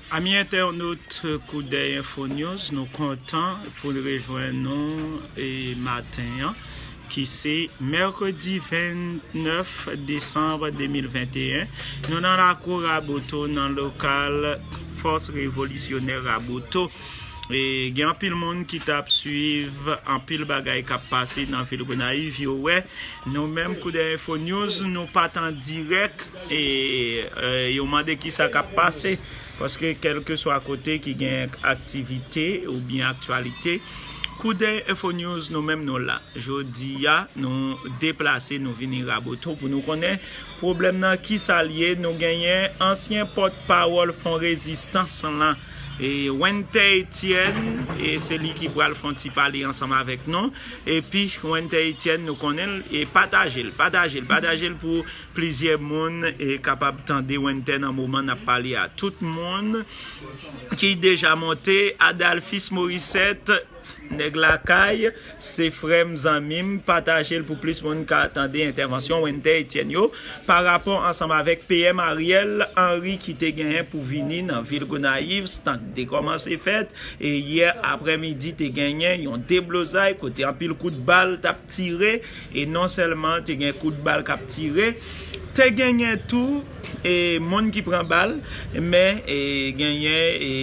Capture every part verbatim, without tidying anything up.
Ami entènot Koudèy Enfo News, nou kontan pou n rejwenn nou e maten an, ki se mèkredi vennèf desanm de mil venteyen. Nou nan lakou Raboto, nan lokal Fòs Revolisyonè Raboto. E gen anpil moun ki t ap swiv anpil bagay k ap pase nan vil Gonayiv. Yo wè, nou menm Koudèy Enfo News, nou pa t an dirèk. E, e yo mande ki sa k ap pase. Paske kèlkeswa kote ki gen aktivite oubyen aktyalite, Koudèy Enfo News, nou menm nou la. Jodi a, nou deplase, nou vini Raboto pou nou konnen pwoblèm nan ki sa l ye. Nou genyen ansyen pòtpawòl Fon Rezistans lan, e Wentè Etienne, e se li ki pral fè yon ti pale ansanm avèk nou. Epi Wentè Etienne, nou konnen l, e pataje l, pataje l, pataje l pou plizyè moun e kapab tande Wentè nan moman n ap pale a. Tout moun ki deja monte, Adalphis Morissette, nèg lakay, se frè m, zanmi m, pataje l pou plis moun ka tande entèvansyon Wentè Etienne yo pa rapò ansanm avèk P M Ariel Henry ki te genyen pou vini nan vil Gonayiv, stan te kòmanse fèt, e yè aprèmidi te genyen yon deblozay kote anpil kout bal t ap tire, e non sèlman te gen kout bal k ap tire, te genyen tou e moun ki pran bal, men e genyen e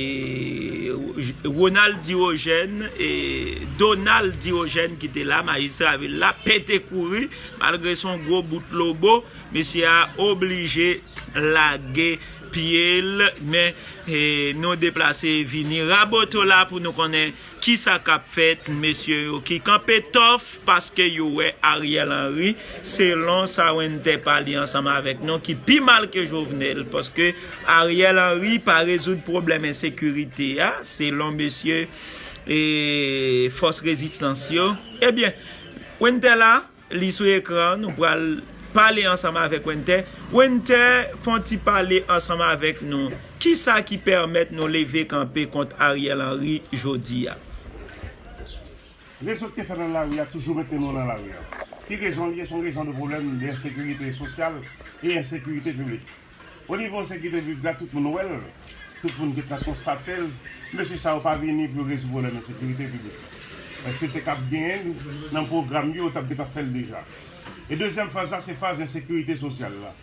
Ronald Dirogèn, e Donald Dirogèn ki te la, majistra vil la, pete kouri, malgre se yon gwo bout lobo, mesye a oblije lage pye l, men e nou deplase vini Raboto la pou nou konnen ki sa k ap fèt, mesye yo ki kanpe tòf, paske yo wè Ariel Henry, selon sa Wentè pale ansanm avèk nou, ki pi mal ke Jovenel, paske Ariel Henry pa rezoud pwoblèm ensekirite a, selon mesye e Fòs Rezistans yo. Ebyen, Wentè la, li sou ekran, nou pral pale ansanm avèk Wentè. Wentè, fè yon ti pale ansanm avèk nou. Kisa ki pèmèt nou leve kanpe kont Ariel Henry jodi a? Rezon ki te fè nou nan lari a toujou mete nou nan lari a. Ki rezon l ye? Se yon rezon de pwoblèm de ensekirite sosyal e ensekirite piblik. O nivo ensekirite piblik la, tout moun wè l. Tout moun gentan konstate l. Mesye sa yo pa vini pou yo rezoud pwoblèm ensekirite piblik. Èske yo te kab genyen l nan pwogram yo, yo t ap gentan fè l deja. E dezyèm faz la, se faz ensekirite sosyal la.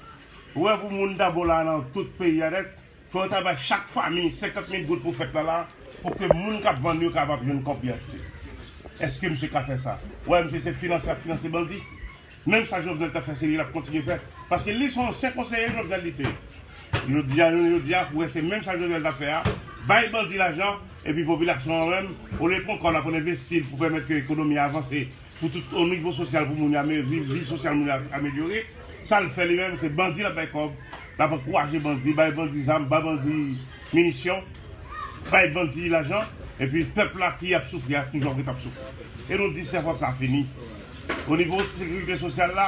Ou wè, pou moun dabò la nan tout peyi a nèt, fò yo ta bay chak fanmi senkant mil goud pou fèt la la, pou ke moun k ap vann yo kapab jwenn kòb pou y achte. Èske misye ka fè sa? Ou wè, misye se finanse, ap finanse bandi. Menm sa Jovenel t ap fè, se li l ap kontinye fè. Paske li se yon ansyen konseye Jovenel li te ye. Jodi a, jodi a, ou wè, se menm sa Jovenel t ap fè a. Bay bandi lajan, epi popilasyon an menm, olye l pran kò l ap envesti l pou pèmèt ke ekonomi a avanse, pou tout o nivo sosyal, pou moun yo ame-, vi, vi sosyal moun yo amelyore. Sa l fè li menm, se bandi l ap bay kòb, l ap ankouraje bandi, bay bandi zam, bay bandi minisyon, bay bandi lajan, epi pèp la ki ap soufri a toujou ap ret ap soufri. E nou di se fòk sa fini. O nivo sekirite sosyal la,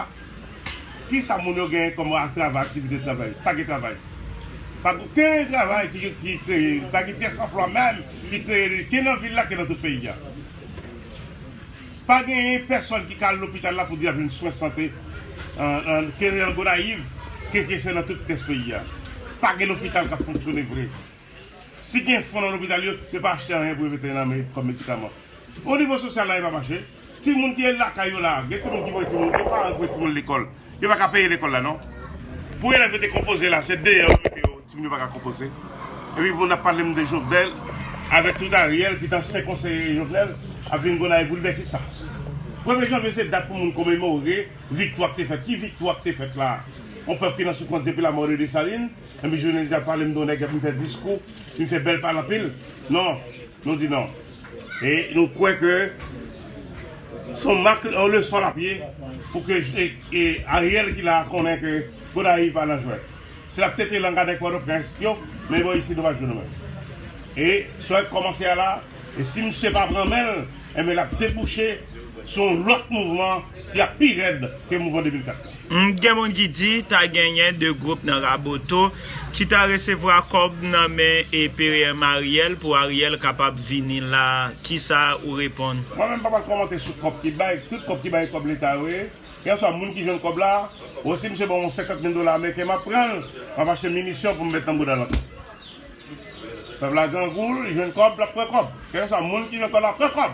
kisa moun yo genyen kòm a travay, aktivite travay? Pa gen travay. Pa gen okenn travay ki, ki kreye, pa gen pyès anplwa menm ki kreye, ke nan vil la, ke nan tout peyi a. Pa genyen pèsòn ki ka al lopital la pou di l ap jwenn swen sante, an, an, ke nan Gonayiv, ke, ke se nan tout rès peyi a. Pa gen lopital k ap fonksyone vre. Si gen fon nan lopital yo, yo pa achte anyen pou yo mete nan men kòm medikaman. O nivo sosyal la, e pa mache. Timoun ki lakay yo la, gen timoun ki voye timoun, gen paran ki voye timoun lekòl. Yo pa ka peye lekòl la, non. Pou elèv yo te konpoze la, se deyò yo mete yo, timoun yo pa ka konpoze. Epi moun ap pale m de Jovenel, avèk tout Ariel, ki te ansyen konseye Jovenel, ap vin Gonayiv pou l fè kisa? Premye janvye se dat pou moun komemore viktwa k te fèt. Ki viktwa k te fèt la? Yon pèp ki nan soufrans depi lamò de Desalin, epi jounen jodi a pale m de yon nèg k ap vin fè diskou, vin fè bèl pale anpil. Non. Nou di non. E nou kwè ke se yon mak, yon leson l ap ye pou ke, e, e Ariel ki la a konnen ke Gonayiv pa nan jwèt. Si l ap tete lang a nèg Pòtoprens yo, men bò isit nou pa jwenn nou menm. E sa w kòmanse a la, e si misye pa pran men l, enben l ap debouche sou yon lòt mouvman ki ap pi rèd ke mouvman de mil kat la. M, gen moun ki di ta genyen de gwoup nan Raboto ki ta resevwa kòb nan men e P M Ariel pou Ariel kapab vini la. Kisa ou reponn? Mwen menm m pa pral kòmante sou kòb ki bay, tout kòb ki bay kòb leta yo ye. Kèlkeswa moun ki jwenn kòb la, ou si misye ban mwen senkant mil dola ameriken, m ap pran l, m ap achte minisyon pou m met nan bouda l ankò. Pèp la grangou, li jwenn kòb, l ap pran kòb. Kèlkeswa moun ki jwenn kòb, l ap pran kòb.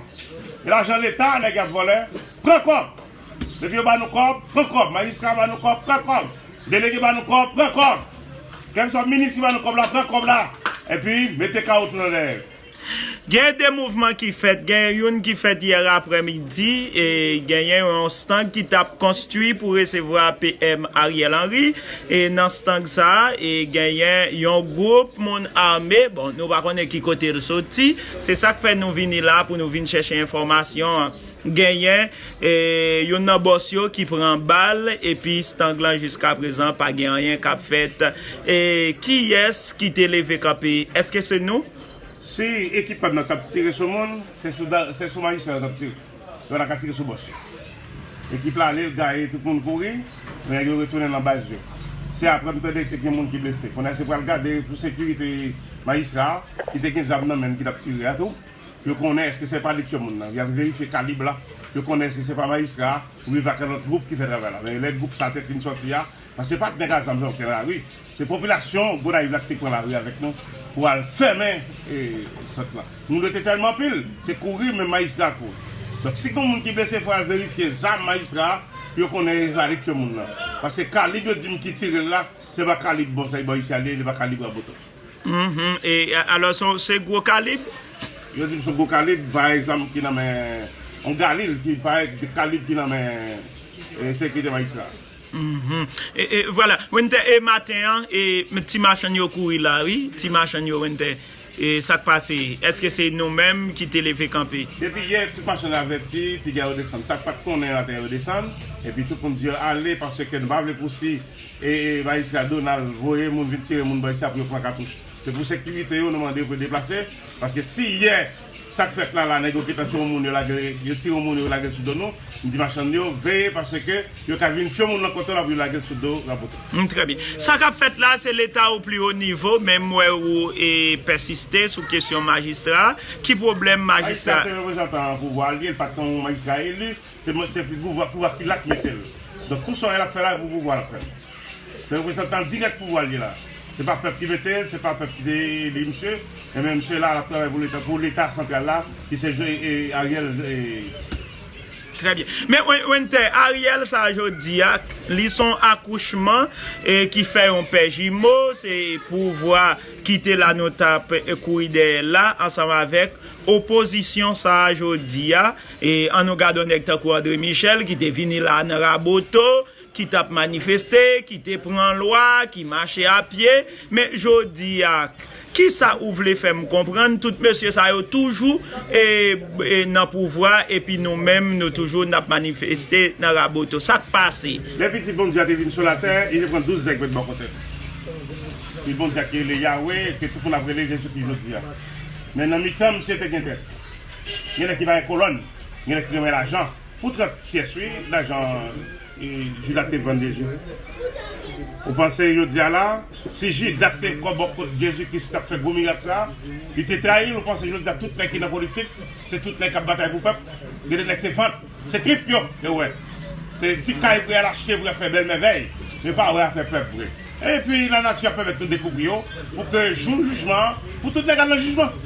E lajan Leta, nèg y ap vòlè, pran kòb. Depi yo ba nou kòb, pran kòb. Majistra ba nou kòb, pran kòb. Delege ba nou kòb, pran kòb. Kèlkeswa minis ki ba nou kòb la, pran kòb la. Epi, mete kawotchou nan dèyè. Gen de mouvman ki fèt. Gen youn ki fèt yè aprèmidi, e genyen yon stang ki t ap konstwi pou resevwa P M Ariel Henry. E nan stang sa a, e genyen yon gwoup moun ame. Bon, nou pa konnen ki kote l soti. Se sa k fè nou vini la pou nou vin chèche enfòmasyon an. Genyen, e, youn nan bòs yo ki pran bal, epi stang lan jiska prezan pa gen anyen k ap fèt. E kiyès ki te leve kanpe? Èske se nou? Si ekip pa m nan t ap tire sou moun, se sou da-, se sou majistra yo t ap tire. Yo pa ta ka tire sou bòs yo. Ekip la ale, l gaye, tout moun kouri, men yo retounen nan baz yo. Se apre m tande te gen moun ki blese. Kounye a se pral gade pou sekirite majistra a, ki te gen zam nan men l ki t ap tire a tou. Yo konnen èske se pa li k tye moun nan. Y ap verifye kalib la. Yo konnen èske se pa majistra a, oubyen pa gen lòt gwoup ki fè travay la. Men lè gwoup sa te fin sòti a, paske se pa t nèg a zam sa yo ki nan lari. Se popilasyon Gonayiv la ki te pran lari avèk nou pou al fèmen, e, sant lan. Moun yo te tèlman anpil, se kouri, menm majistra kouri. Donk, si gen moun ki blese, fò al verifye zam majistra a, pou yo konnen e pa li k tye moun nan. Paske kalib yo di m ki tire l la, se pa kalib bò sa, bò isi a li ye, li pa kalib Raboto. Mhm. E, a-, alò, se, se gwo kalib? Yo di m se gwo kalib, pa egzanp, ki nan men yon galil, ki pa kalib ki nan men, e, sekirite majistra. Mhm. E, e, vwala. Wentè, e maten an, e, ti machann yo kouri la, wi. Ti machann yo, Wentè. E sa k pase? Èske se nou menm ki te leve kanpe? Depi yè, tout machann avèti, piga yo desann. Sa k pa t konnen atè yo desann. Epi tout moun di yo ale, paske nou pa vle pou si, e, e, majistra Donald voye moun vin tire moun bò isi a pou yo pran katouch. Se pou sekirite yo, nou mande yo pou yo deplase. Paske si yè, sa k fèt la, la, nèg yo gentan tchwe yon moun, yo lage, yo tire yon moun, yo lage l sou do nou, m di machann yo, veye, paske yo ka vin tchwe moun nan kote w la pou yo lage l sou do Raboto. Mm, trè byen. Sa k ap fèt la, se Leta o pli wo nivo, men m wè ou, e, pèsiste sou kesyon majistra. Ki pwoblèm majistra? Majistra se reprezantan pouvwa l ye, li pa t yon majistra eli, se, se pouvwa, pouvwa ki la k mete l. Donk, tou sa l ap fè la, pou pouvwa l ap fè l. Se reprezantan dirèk pouvwa l ye la. Se pa pèp ki mete l, se pa pèp ki te eli misye. Ebyen, misye la, l ap travay pou Leta, pou Leta santral la, ki se je-, e, Ariel, e. Trè byen. Men, Wen-, Wentè, Ariel sa jodi a, li se yon akouchman, e, ki fè yon pè jimo, se pouvwa ki te la nou t ap, e, kouri dèyè l la, ansanm avèk opozisyon sa jodi a, e, an nou gade yon nèg tankou André Michel ki te vini la nan Raboto, ki t ap manifeste, ki te pran lwa, ki mache a pye, men jodi a, kisa ou vle fè m konprann? Tout mesye sa yo toujou, e, e, nan pouvwa, epi nou menm, nou toujou n ap manifeste nan Raboto. Sa k pase? Lè Pitit Bondye a te vin sou latè, li te pran douz nèg met bò kote l. Pitit Bondye a ki rele Yawe, ke tout moun ap rele Jezikri jodi a. Men nan mitan misye te gen tèt. Gen nèg ki pa gen kolòn, gen nèg ki renmen lajan. Pou trant pyès, wi, lajan, e, Jida te vann Jezi. Ou panse jodi a la, si Jida te kòbòk kot Jezi Kris t ap fè gwo mirak sa, li te trayi l, ou panse jodi a tout nèg ki nan politik, se tout nèg k ap batay pou pèp? Gen de nèg se vant, se trip yo, yo wè. Se ti kay pou y al achte, pou y al fè bèl mèvèy, men pa wè afè pèp vre. Epi lanati ap pèmèt nou dekouvri yo, pou ke jou jijman an, pou tout nèg al nan jijman.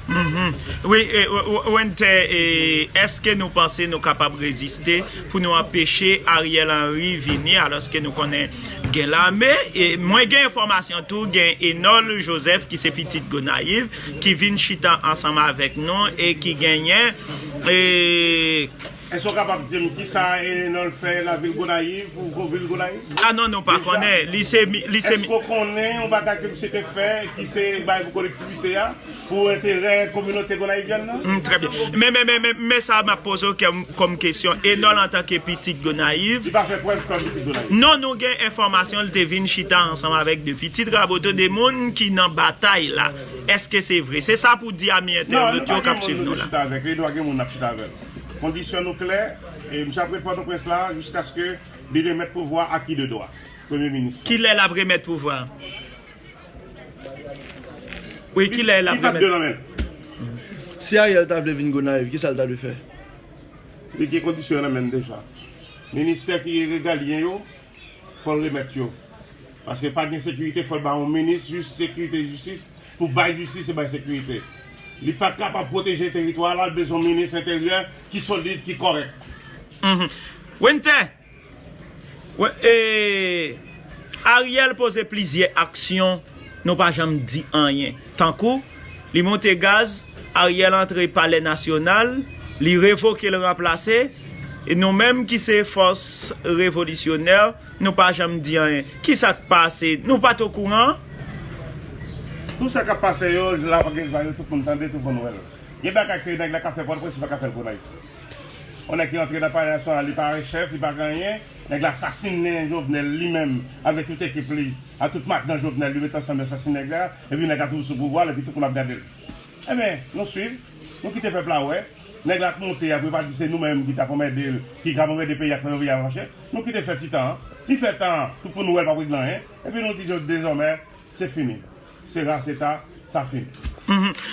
Mhm. Wi, e, w-, w-, Wentè, e, èske nou panse nou kapab reziste pou nou anpeche Ariel Henry vini, alòske nou konnen gen lame? E mwen gen enfòmasyon tou, gen Enol Joseph ki se pitit Gonayiv, ki vin chita ansanm avèk nou e ki genyen, e, Èske w kapab di m kisa Enol fè lavil Gonayiv ou gwo vil Gonayiv? A non, nou pa konnen. Li se mi-, li se mi- Èske w konnen yon bagay ke misye te fè ki se bay pou kolektivite a, pou enterè kominote gonayivyèn nan? Mm, trè byen. Men, men, men, men, men sa m ap poze w kèm-, kòm kesyon. Enol antanke pitit Gonayiv. Li pa fè prèv kòm pitit Gonayiv. Non, nou gen enfòmasyon, li te vin chita ansanm avèk de pitit Raboto, de moun ki nan batay la. Èske se vre? Se sa pou di a mi entènot yo k ap swiv nou la. Non, nou pa gen moun nou te chita avèk li, nou pa gen moun n ap chita avè l. Kondisyon nou klè, e misye ap ret Pòtoprens la jiskaske li remèt pouvwa aki de dwa, premye minis. Kilè l ap remèt pouvwa? Wi, kilè l ap remèt? Li pa t de nan men l. Si Ariel ta vle vin Gonayiv, kisa l ta dwe fè? Li gen kondisyon nan men l deja. Ministè ki regalyen yo, fò l remèt yo. Paske pa gen sekirite, fò l ba yon minis jis-, sekirite, jistis, Pou bay jistis e bay sekirite. Li pa kapab pwoteje teritwa la, li bezwen yon minis enteryè ki solid, ki kòrèk. Wente, Ariel poze plizyè aksyon, nou pa janm di anyen. Tankou, li monte gaz, Ariel antre Palè Nasyonal, li revoke l ranplase, e nou menm ki se fòs revolisyonè, nou pa janm di anyen. Kisa k pase? Nou pa t okouran? Tout sa k ap pase yo, la pa gen zwa yo, tout moun tande, tout moun wè l. Gen bagay ke nèg la ka fè Pòtoprens, li pa ka fè l Gonayiv. Yon nèg ki rantre nan Palè Nasyonal, li pa chèf, li pa gen anyen. Nèg la asasinen Jovenel li menm avèk tout ekip li, a tout matnan Jovenel, li met ansanm yo asasinen nèg la, epi nèg la toujou sou pouvwa l, epi tout moun ap gade l. Ebyen, nou swiv, nou kite pèp la wè. Nèg la ap monte, apre pa di se nou menm ki t ap anmède l, ki t ap anmède peyi a, k fè peyi a mache. Nou kite fè ti tan an. Li fè tan an, tout pou nou wè l p ap regle anyen. Epi nou di dezòmè, se fini. Se ra, se ta, sa fini.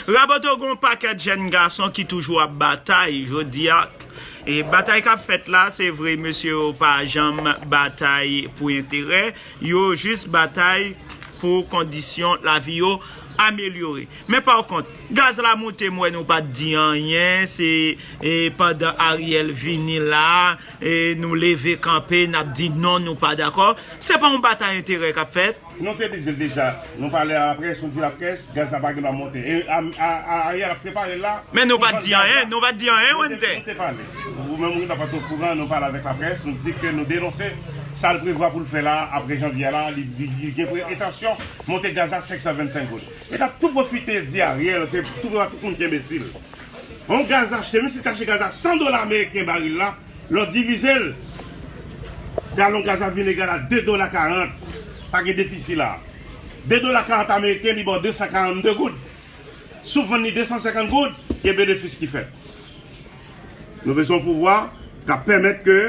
Raboto gen yon pakèt jèn gason ki toujou ap batay jodi a. E batay k ap fèt la, se vre, mesye yo pa janm batay pou enterè, yo jis batay pou kondisyon lavi yo amelyore. Men pa kont, gaz la moute, m wè nou pa t di anyen, se e, pandan Ariel vini la, e, nou leve kanpe, n ap di non, nou pa dakò. Se pa yon batay enterè k ap fèt. Nou te di l deja, nou pale a laprès, nou di laprès, gaz la pa gen dwa monte. E a, a, a, Ariel ap prepare l la. Men nou pa t di anyen, nou pa t di anyen, Wente. Nou te pale. Ou menm ou pa t okouran, nou pale avèk laprès, nou di ke nou denonse sa l prevwa pou l fè la, apre janvye la, li, li, li gen entansyon monte gaz la senk san vennsenk goud. E n ap tou pwofite di Ariel ke tou, tout moun ki enbesil. Yon gaz achte, misye te achte gaz la san dola ameriken baril la, lè w divize l, galon gaz la vin egal a de dola karant. Pa gen defisi la. De dola karant ameriken, li ba w de san karannde goud. Si w vann li de san senkant goud, gen benefis ki fèt. Nou bezwen yon pouvwa k ap pèmèt ke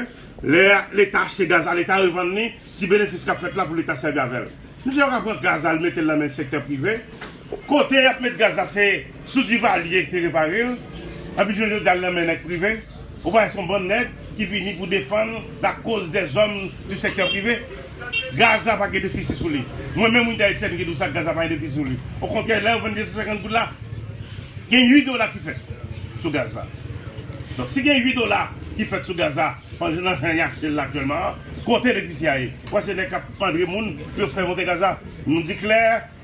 lè Leta achte gaz la, Leta revann li, ti benefis k ap fèt la pou Leta sèvi avè l. Misye yo ka pran gaz la, al mete l nan men sektè prive. Kote y ap met gaz la, se sou Duvalier ki te repare l. Epi jounen jodi a, l nan men nèg prive. Ou pa wè se yon bann nèg ki vini pou defann la cause des hommes du secteur privé. Gaz la pa gen defisi sou li. Mwen menm, Winter Etienne, ki di w sa, gaz la pa gen defisi sou li. Okontrè, lè yo vann de san senkant goud la, gen uit dola ki fèt sou gaz la. Donk, si gen uit dola ki fèt sou gaz la, nan jan y achte l la aktyèlman an, kote defisi a ye? Ou wè se nèg k ap mandre moun pou yo fè monte gaz la. Nou di klè,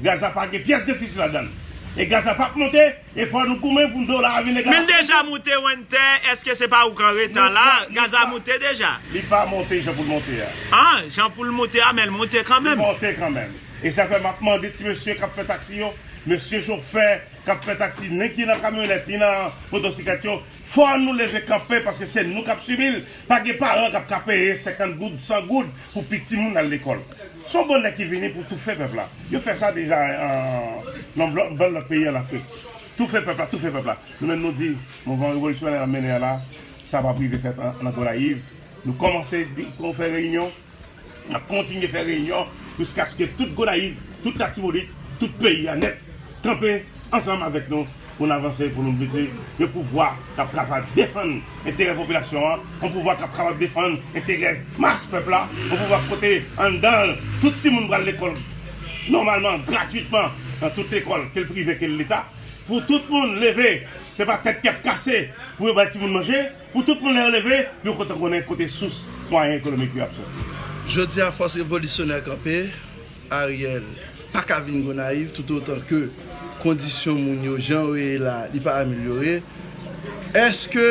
gaz la pa gen pyès defisi ladan l. E gaz la p ap monte, e fò nou goumen pou dola a vin egal a senk. Men l deja moute, Wente, èske se pa ou k an reta la? Gaz la moute deja. Li pa monte jan pou l monte a. Ah, jan pou l moute a, men l moute kanmenm. Li monte kanmenm. E sa fè m ap mande ti mesye k ap fè taksi yo, mesye chofè k ap fè taksi, ni ki nan kamyonèt, ni nan motosiklèt yo, fò nou leve kanpe, paske se nou k ap sibi l. Pa gen paran k ap ka peye senkant goud, san goud pou pitit moun al lekòl. Se yon bann nèg ki vini pou toufe pèp la. Yo fè sa deja nan bann lòt peyi an Afrik. Toufe pèp la, toufe pèp la. Nou menm nou di, mouvman revolisyonè n ap mennen an la, sa p ap rive fèt nan Gonayiv. Nou kòmanse di, fè reyinyon, n ap kontinye fè reyinyon jiskaske tout Gonayiv, tout Latibonit, tout peyi a nèt kanpe ansanm avèk nou pou n avanse, pou nou mete yon pouvwa k ap kapab defann enterè popilasyon an, yon pouvwa k ap kapab defann enterè mas pèp la, yon pouvwa kote anndan l tout timoun pral lekòl nòmalman, gratwitman, nan tout lekòl, ke l prive, ke l leta, pou tout moun leve, se pa tèt k ap kase pou yo bay timoun manje, pou tout moun lè yo leve, yo kontan konnen kote sous mwayen ekonomik yo ap soti. Jodi a, fòs revolisyonè kanpe, Ariel pa ka vin Gonayiv toutotan ke kondisyon moun yo, jan yo ye la, li pa amelyore. Èske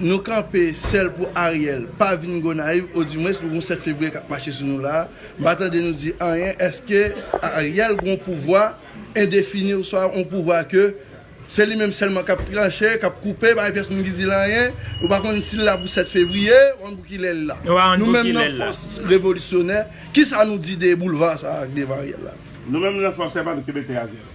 nou kanpe sèl pou Ariel pa vin Gonayiv, odimwens nou gen sèt fevriye k ap mache sou nou la a? M pa tande nou di anyen. Èske Ariel gen yon pouvwa endefini oswa yon pouvwa ke se li menm sèlman k ap tranche, k ap koupe, pa gen pyès moun ki di l anyen? Ou pa konn si l la pou sèt fevriye, ou pa konn pou kilè l la. Nou menm nan fòs revolisyonè, kisa nou di de boulva sa a ak de Ariel la? Nou menm nan fòs, se pa nou ki mete Ariel.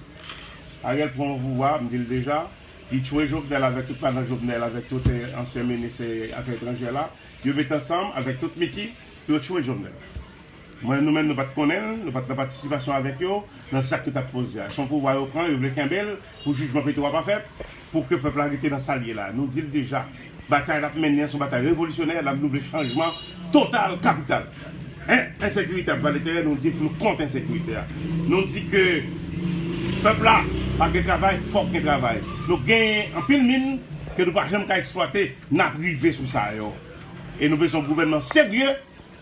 Ariel pran pouvwa, m di l deja, li tchwe Jovenel avèk tout madan Jovenel, avèk tout ansyen minis afè etranjè la. Yo met ansanm avèk tout Miki pou yo tchwe Jovenel. Mwen, nou menm, nou pa t konnen l, nou pa t nan patisipasyon avèk yo nan zak yo t ap poze a. Se yon pouvwa yo pran, yo vle kenbe l pou jijman Petwo a pa fèt, pou ke pèp la rete nan sa l ye la. Nou di l deja, batay n ap mennen an se yon batay revolisyonè, n ap, nou vle chanjman total, kapital. En, ensekirite ap vale teren, nou di fò nou kont ensekirite a. Nou di ke pèp la Pa gen travay, fòk gen travay. Nou genyen anpil min ke nou pa janm ka eksplwate, n ap rive sou sa yo. E nou bezwen yon gouvènman serye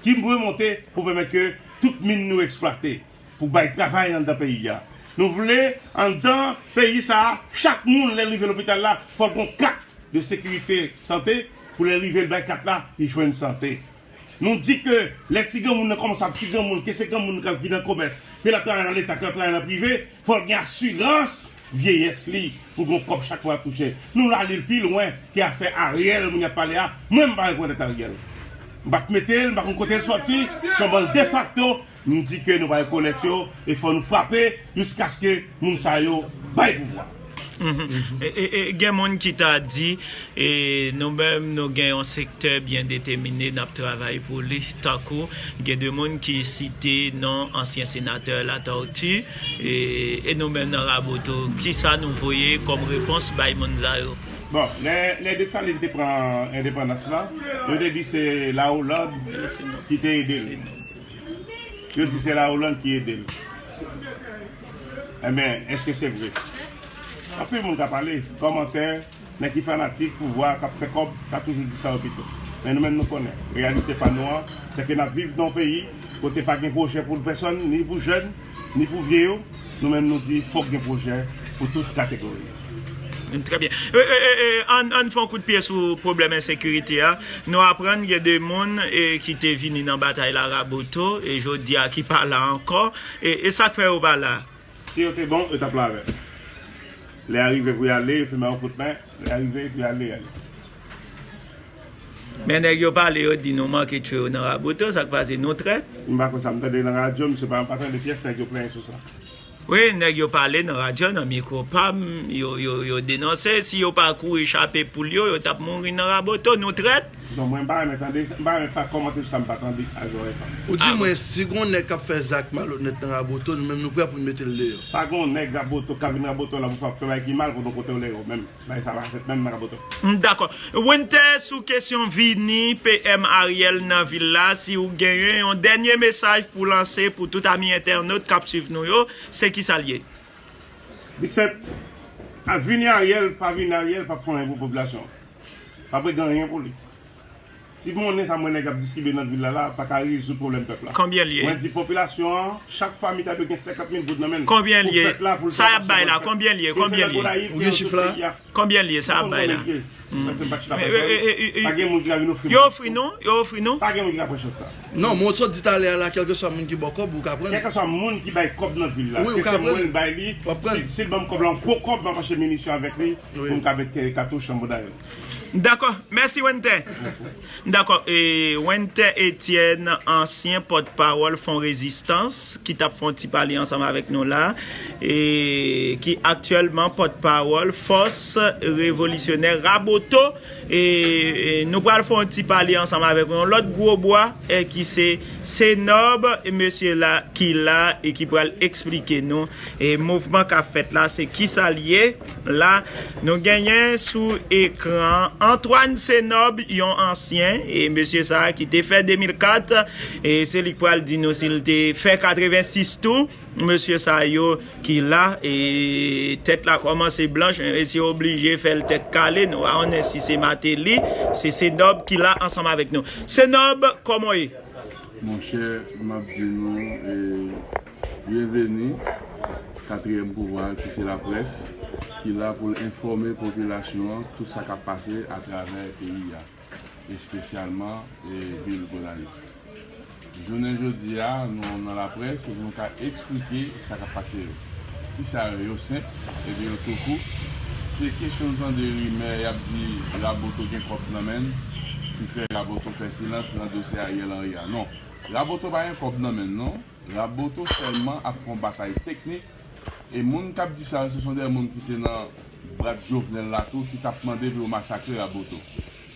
ki dwe monte pou pèmèt ke tout min nou eksplwate, pou bay travay anndan peyi a. Nou vle, anndan peyi sa a, chak moun lè l rive lopital la, fò l gen yon kat de sekirite sante, pou lè l rive l bay kat la, li jwenn sante. Nou di ke lè ti granmoun nan kòmanse ap ti granmoun, ke se granmoun k ap ki nan komès, ke l ap travay nan Leta, ke l ap travay nan prive, fò l gen asirans vyeyès li pou gen yon kòb chak mwa l ap touche. Nou ale l pi lwen ke afè Ariel moun y ap pale a. Mwen, m pa rekonèt Ariel. M pa t mete l, m pa konn kote l sòti, se yon bann defakto. M di ke nou pa rekonèt yo e fò nou frape jiskaske moun sa yo bay pouvwa. Mhm. E, e, e, gen moun ki ta di, e, nou menm, nou gen yon sektè byen detèmine, n ap travay pou li, tankou gen de moun ki site non ansyen senatè Latortue, e, e nou menm nan Raboto, kisa nou voye kòm repons bay moun sa yo? Bon, lè, lè Desalin te pran endepandans lan, yo te di se Laholand ki te ede l. Yo di se Laholand ki ede l. Enben, èske se vre? Anpil moun ka pale, kòmantè, nèg ki fanatik pouvwa, k ap fè kòb, ka toujou di sa yo pito. Men nou menm nou konnen, reyalite pa nou an, se ke n ap viv nan yon peyi kote pa gen pwojè pou pèsòn, ni pou jèn, ni pou vye yo. Nou menm nou di fòk gen pwojè pou tout kategori. Trè byen. E, e, e, e, ann, ann fè yon kout pye sou pwoblèm ensekirite a. Nou aprann gen de moun e, ki te vini nan batay la Raboto e jodi a ki pa la ankò. E, e sa k fè yo pa la? Si yo te bon, yo t ap la avè m. Lè a rive pou y ale, yo fin ba yo kout men. Lè a rive pou y ale, y ale. Men nèg yo pale, yo di nou manke tchwe yo nan Raboto, sa k pase, nou trèt? M pa konn sa m tande nan radyo, misye pa, m pa tande pyès nèg yo plenyen sou sa. Wi, nèg yo pale nan radyo, nan mikwo pa m, yo, yo, yo denonse, si yo pa kouri chape poul yo, yo t ap mouri nan Raboto, nou trèt. Non, mwen m pa renmen tande, m pa renmen pa kòmante sou sa m pa tande ak zòrèy pa m. Ou di mwen, si gen yon nèg k ap fè zak malonèt nan Raboto, nou menm nou prè pou n mete l deyò. Pa gen yon nèg Raboto k ap vin Raboto la pou fè bagay ki mal pou nou kote w lè yo menm. Bagay sa pa fèt menm nan Raboto. M dakò. Winter, sou kesyon vini P M Ariel nan vil la, si w genyen yon dènye mesaj pou lanse pou tout ami entènot k ap swiv nou yo, se kisa l ye? Li senp. A vini Ariel, pa vini Ariel, p ap fè anyen pou popilasyon an. P ap regle anyen pou li. Ti monnen sa m wè nèg ap distribye nan vil la la pa ka rezoud pwoblèm pèp la. Konbyen l ye? Mwen di popilasyon an, chak fanmi ta dwe gen senkant mil goud nan men l. Konbyen l ye? Pou fèt la, pou l fè mache bòn fèt. Sa y ap bay la, konbyen l ye? Konbyen l ye? Ou gen chif la? Konbyen l ye, sa y ap bay la? Paske m pa t chita pran chans sa. Pa gen moun ki ka vin ofri m. Yo ofri nou? Yo ofri nou? Pa gen moun ki ka pran chans sa. Non, men w sot di talè a la, kèlkeswa moun ki ba w kòb ou ka pran. Kèlkeswa moun ki bay kòb nan vil la, ke se mwen l bay li, si l ban m kòb la, yon gwo kòb, m ap achte minisyon avèk li, pou m ka met katouch nan bouda yo. Dakò. Mèsi, Wenter. Dakò. E, Wenter Etienne, ansyen pòtpawòl Fon Rezistans, ki t ap fè yon ti pale ansanm avèk nou la, e ki aktyèlman pòtpawòl Fòs Revolisyonè Raboto. E, e nou pral fè yon ti pale ansanm avèk yon lòt gwo bwa, e ki se Senòb, e mesye la ki la e ki pral eksplike nou e mouvman k ap fèt la, se kisa l ye la. Nou genyen sou ekran Antoine Senòb, yon ansyen, e mesye sa a ki te fè de mil kat, e se li k pral di nou si l te fè katrevensis tou. Mesye sa yo ki la, e tèt la kòmanse blanch, men mesye oblije fè l tèt kale, nou pa konnen si se Martelly, se Senòb ki la ansanm avèk nou. Senòb, kòman w ye? Monchè, m ap di nou, e, byenveni, katriyèm pouvwa, ki se laprès, ki la pou l enfòme popilasyon an tout sa k ap pase atravè peyi a, espesyalman, e, vil Gonayiv. Jounen jodi a, nou nan laprès, e pou nou ka eksplike sa k ap pase yo. Kisa yo? Yo senp, epi yo tou kout. Se kesyon nou tande rimè, y ap di Raboto gen kòb nan men l, ki fè Raboto fè silans nan dosye Ariel Henry a. Non. Raboto pa gen kòb nan men l, non. Raboto sèlman ap fè yon batay teknik. E moun k ap di sa yo, se son dèyè moun ki te nan brat Jovenel la tou, ki t ap mande pou yo masakre Raboto.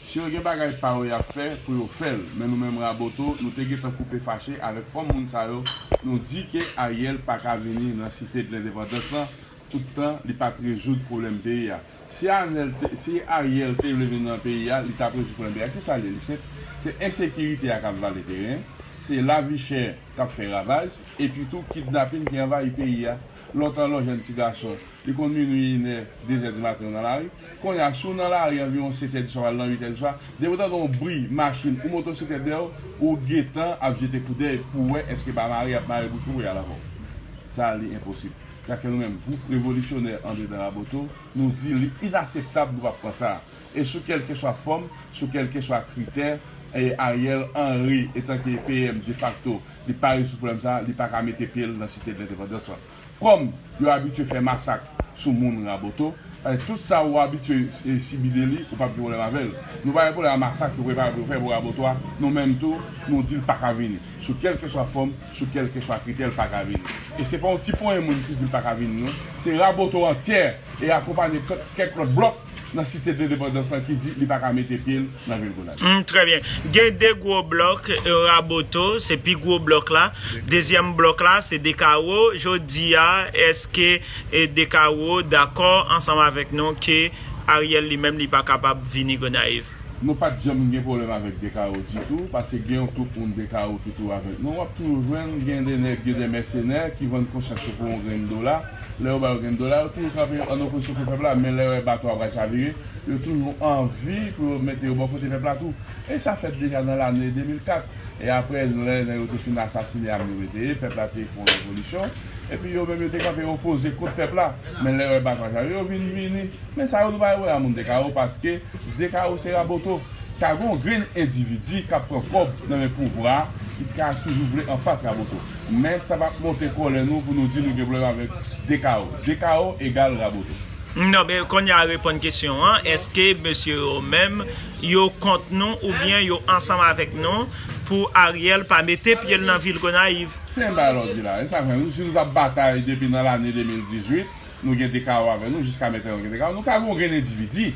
Si yo gen bagay pa yo y ap fè, pou yo fè l. Men nou menm Raboto, nou te gentan koupe fache avèk fòm moun sa yo, nou di ke Ariel pa ka vini nan Site de Lendepandans lan, tout tan li pa t rezoud pwoblèm peyi a. Si Ariel te, si Ariel te vle vin nan peyi a, li t ap rezoud pwoblèm peyi a. Kisa l ye? Li se, se ensekirite a k ap vale teren, se lavi chè k ap fè ravaj, epi tou kidnapin ki anvayi peyi a. Lontan lè w jèn ti gason, li konn minwi, inè, dezè di maten ou nan lari. Kounye a, si w nan lari anviwon setè di swa, pral nan uitè di swa, depi w tande yon bri machin ou motosiklèt dèyè w, ou gentan ap jete koudèy pou w wè èske pa mare y ap mare bouch ou pou y al avè w. Sa a, li enposib. Sa fè nou menm, gwoup revolisyonè andedan Raboto, nou di li inaseptab, nou p ap pran sa. E sou kèlkeswa fòm, sou kèlkeswa kritè, e Ariel Henry, etanke P M defakto, li pa rezoud pwoblèm sa a, li pa ka mete pye l nan Site de Lendepandans lan. Kòm yo abitye fè masak sou moun Raboto, e tout sa ou abitye, e, sibi de li, ou p ap gen pwoblèm avè l. Nou pa gen pwoblèm ak masak yo prepare pou yo fè pou Raboto a, nou menm tou, nou di l pa ka vini. Sou kèlkeswa fòm, sou kèlkeswa kritè, l pa ka vini. E se pa yon ti ponyen moun ki di l pa ka vini, non. Se Raboto antyè e akonpanye kèk, kèk lòt blòk nan Site de Lendepandans lan ki di li pa ka mete pye l nan vil Gonayiv. Mm, trè byen. Gen de gwo blòk, e, Raboto, se pi gwo blòk la. Dezyèm blòk la, se Dekawo. Jodi a, èske, e, Dekawo dakò ansanm avèk nou ke Ariel li menm li pa kapab vini Gonayiv? Nou pa t janm gen pwoblèm avèk Dekawo ditou, paske gen yon tout moun Dekawo ki toujou avèk nou. W ap toujou jwenn gen de nèg, gen de mèsenè ki vann konsyans yo pou yon grenn dola. Lè yo ba yo grenn dola, yo toujou kanpe an opozisyon pou pèp la, men lè yo wè bato a pral chavire, yo toujou anvi pou yo mete yo bò kote pèp la tou. E sa fèt deja nan lane de mil kat. E apre, lè nèg yo te fin asasine Amyot Métayer, pèp la te fè yon revolisyon. Epi yo menm yo te kanpe opoze kont pèp la. Men lè yo wè bato a chavire, yo vin vini. Men sa yo nou pa wè a moun Dekawo, paske Dekawo se Raboto. Ka gen yon grenn endividi k ap pran kòb nan men pouvwa a, ki ka toujou vle anfas Raboto. Men sa p ap monte kòlè nou pou nou di nou gen pwoblèm avèk Dekawo. Dekawo egal Raboto. Non, men kounye a reponn kesyon an, èske mesye yo menm, yo kont nou oubyen yo ansanm avèk nou pou Ariel pa mete pye l nan vil Gonayiv? Se yon bagay lòt di la. E sa fè, nou, si nou t ap batay depi nan lane de mil dizuit, nou gen Dekawo avè nou, jiska mentnan nou gen Dekawo. Nou ka gen yon grenn endividi.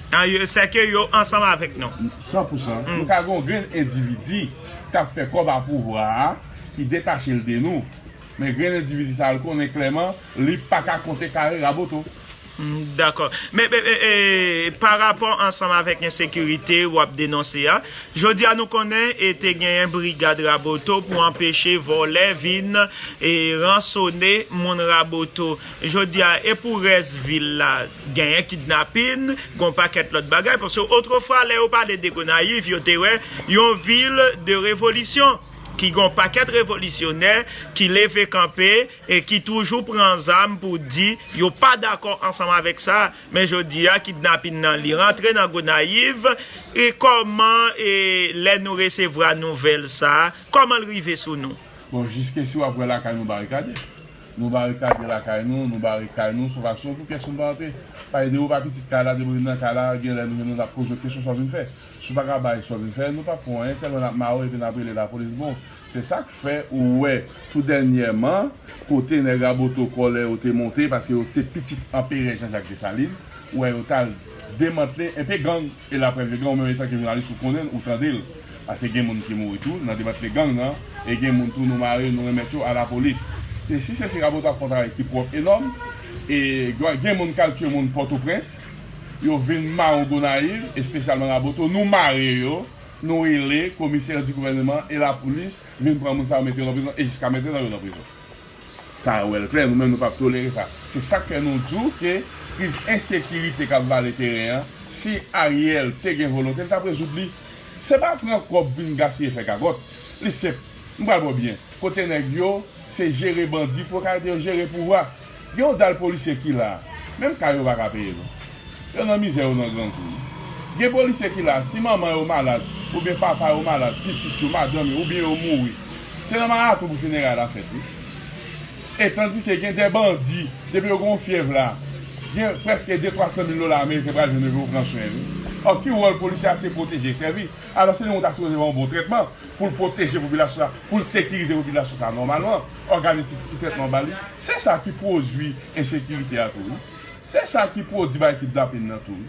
Ah, yo, sèke yo ansanm avèk nou. San pou san. Mm. Nou ka gen yon grenn endividi k ap fè kòb a pouvwa a, ki detache l de nou. Men grenn endividi sa a, l konnen klèman, li pa ka konte kare Raboto. Mm, dakò. Men, men, men, e, pa rapò ansanm avèk ensekirite w ap denonse a, jodi a nou konnen e te genyen brigad Raboto pou anpeche vòlè vin e ransone moun Raboto. Jodi a, e pou rès vil la, genyen kidnapin, gon pakèt lòt bagay. Paske otrefwa, lè yo pale de Gonayiv, yo te wè yon vil de revolisyon, ki gon pakèt revolisyonè ki leve kanpe e ki toujou pran zam pou di yo pa dakò ansanm avèk sa. Men jodi a, kidnapin nan li rantre nan Gonayiv. E kòman, e lè nou resevwa nouvèl sa a, kòman l rive sou nou? Bon, jiske si w ap wè lakay nou barikade. Nou barikade lakay nou, nou barikade kay nou, se yon fason pou pyès moun pa rantre. Paske depi w pa pitit kay la, depi w vin nan kay la, gen lè nou jwenn nou n ap poze w kesyon sa w vin fè. Si w pa ka bay sa w vin fè, nou p ap fè w anyen, sèlman n ap mare w epi n ap rele lapolis. Bon, se sa k fè ou wè tou dènyèman, kote nèg Raboto kòlè yo te monte, paske yo se pitit anperè Jean Jacques Dessalines, ou wè yo t al demantle enpe gang, e laprèv de gang, ou menm etanke jounalis ou konnen l, ou tande l. Paske gen moun ki mouri tou nan demantle gang nan, e gen moun tou nou mare, nou remèt yo a lapolis. E si se si Raboto ap fè yon travay ki pwòp enòm, e gen moun k al tiye moun Pòtoprens, yo vin mawon Gonayiv, espesyalman Raboto, nou mare yo, nou rele komisè di gouvènman e lapolis vin pran moun sa yo mete yo nan prizon, e jiska mentnan yo nan prizon. Sa a wè l klè, nou menm nou p ap tolere sa. Se sa k fè nou di w ke kriz ensekirite k ap vale teren an, si Ariel te gen volonte, l t ap rezoud li. Se pa pran kòb vin gaspiye fè gagòt. Li senp. M pral ba w byen. Kote nèg yo, se jere bandi pou yo ka ede yo jere pouvwa. Gen yon dal polisye ki la. Menm kay yo pa ka peye non. Yo nan mizè, yo nan grangou. Gen polisye ki la, si manman yo malad, oubyen papa yo malad, pitit yo, madanm yo, oubyen yo mouri, se nan Maratou pou fineray la fèt, wi. E tandike gen de bandi, depi yo gen yon fyèv la, gen prèske de twa san mil dola ameriken pral jwenn yo pou yo pran swen, wi. Ò, ki wòl polisye a? Se pwoteje, sèvi. Alò, se li nou ta sipoze ba yon bon trètman pou l pwoteje popilasyon sa, pou l sekirize popilasyon sa nòmalman, òganize ti, ti trètman ba li. Se sa ki pwodui ensekirite a tou, wi. Se sa ki pwodui bay kidnapin nan tou, wi.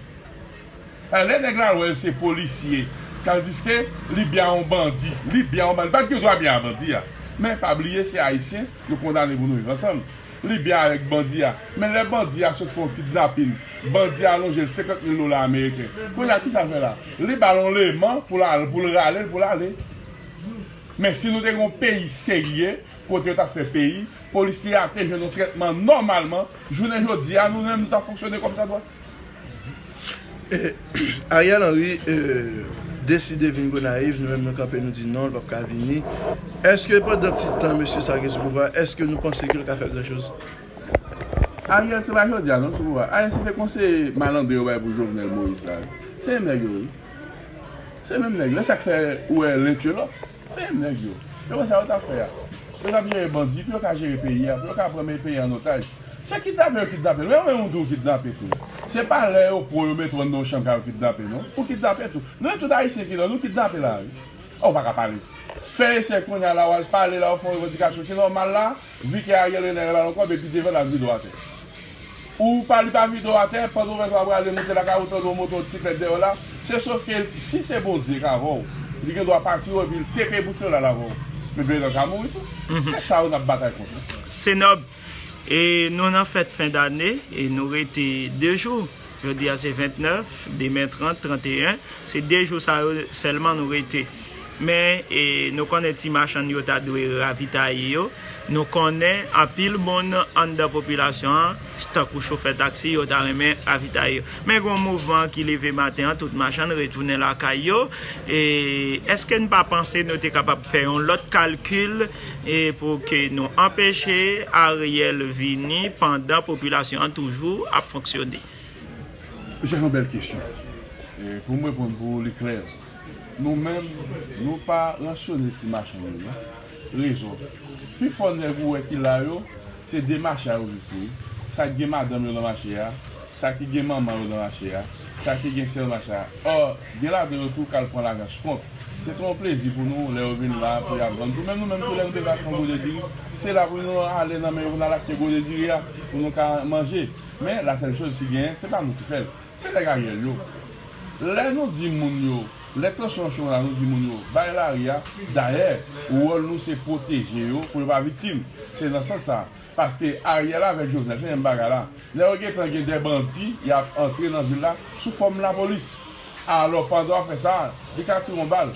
Lè nèg la wè l se polisye, tandiske li byen yon bandi, li byen yon bandi, li pa t gen dwa byen a bandi a. Men pa bliye se ayisyen, nou kondane pou nou viv ansanm. Li byen avèk bandi a. Men lè bandi a sot fè yon kidnapin, bandi a lonje l senkant mil dola ameriken. Kounye a, kisa l fè la? Li ba l yon leman pou l al, pou l rale l, pou l ale. Men si nou te gen yon peyi serye, kote yo t ap fè peyi, Polisye a te jwenn yon trètman nòmalman. Jounen jodi a, nou menm, nou t ap fonksyone kòmsadwa. E, Ariel Henry e, deside vin Gonayiv, nou menm nou kanpe, nou di non, l p ap ka vini. Èske pandan ti tan mesye sa gen sou pouvwa, èske nou panse ke l ka fè gran choz? Ariel se pa jodi a non sou pouvwa. Ariel se te konseye malandren yo bay pou Jovenel Moïse la. Se menm nèg yo wi. Se menm nèg. Lè sa k fè ou wè Lentyelòk. Se menm nèg yo. Yo wè sa yo t ap fè a. Yo t ap jere bandi pou yo ka jere peyi a, pou yo ka pran peyi a an otaj. Se kidnape yo kidnape. Men ou menm ou di ou kidnape tou. Se pa lè yo pran yo mete w anndan yon chanm ka yo kidnape non. Ou kidnape tou. Nou menm tout Ayisyen ki la, nou kidnape la wi. Ou pa ka pale. Fè esè kounye a la, w al pale la, w fè yon revandikasyon ki nòmal la, vi ke Ariel Henry la ankò, epi devan l ap vide w atè. Ou pa li pa vide w atè, pandan w wè sa w prale moute lakay ou tande yon moto siklèt dèyè w la, se sof ke l ti, si se Bondye k avè w, li gen dwa pati w epi l tepe bouch li la avè w. Men Bernard ka mouri tou. Se sa yo n ap batay kont. Se nòb. E nou nan fèt fen dane e nou rete de jou. Jodi a se ventnèf, demen trant, tranteyen. Se de jou sa yo sèlman nou rete. Men e, nou konnen ti machann yo ta dwe ravitaye yo. Nou konnen anpil moun anndan popilasyon an, tankou chofè taksi, yo ta renmen ravitaye yo. Men gen yon mouvman ki leve maten an, tout machann retounen lakay yo. E èske n pa panse nou te kapab fè yon lòt kalkil e pou ke nou anpeche Ariel vini pandan popilasyon an toujou ap fonksyone? Se yon bèl kesyon. E pou m reponn pou ou, li klè. Nou menm, nou pa ransyone ti machann yo non. Rezon. Pifò nèg ou wè ki la yo, se de mache a yo viv tou wi. Sa k gen madanm yo nan mache a, sa ki gen manman yo nan mache a, sa ki gen sè yo nan mache a. Ò, gen ladan yo tou k al pran lajan sou kont. Se te yon plezi pou nou lè yo vin la pou y ap vann tou. Menm nou menm tou lè nou te ka pran gode diri, se la pou nou ale nan men yo pou n al achte gode diri a pou nou ka manje. Men la sèl choz ki genyen, se pa nou ki fè l. Se nèg Ariel yo. Lè nou di moun yo, lè tansyon an cho la, nou di moun yo, bay lari a. Dayè, wòl nou se pwoteje yo pou yo pa viktim. Se nan sans sa. Paske Ariel avèk Jovenel, se menm bagay la. Lè yo gentan gen de bandi, y ap antre nan vil la sou fòm lapolis. Alò, pandan w ap fè sa, li ka tire yon bal.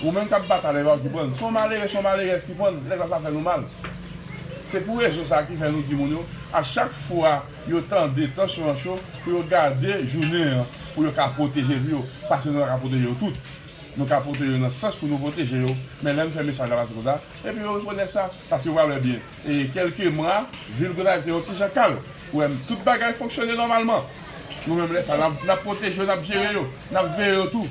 Ou menm k ap batalye, pa w ki pran l. Se yon malere, se yon malerèz ki pran l, lè sa, sa fè nou mal. Se pou rezon sa ki fè nou di moun yo, a chak fwa yo tande tansyon an cho, pou yo gade jounen an, pou yo ka pwoteje vi yo, paske nou pa ka pwoteje yo tout. Nou ka pwoteje yo nan sans pou nou pwoteje yo, men lè n fè mesaj la pase konsa, epi yo rekonèt sa, paske w pral wè byen. E kèlke mwa, vil Gonayiv te yon ti jan kalm. Ou wè, tout bagay fonksyone nòmalman. Nou menm lè sa, n ap, n ap pwoteje yo, n ap jere yo, n ap veye yo tou.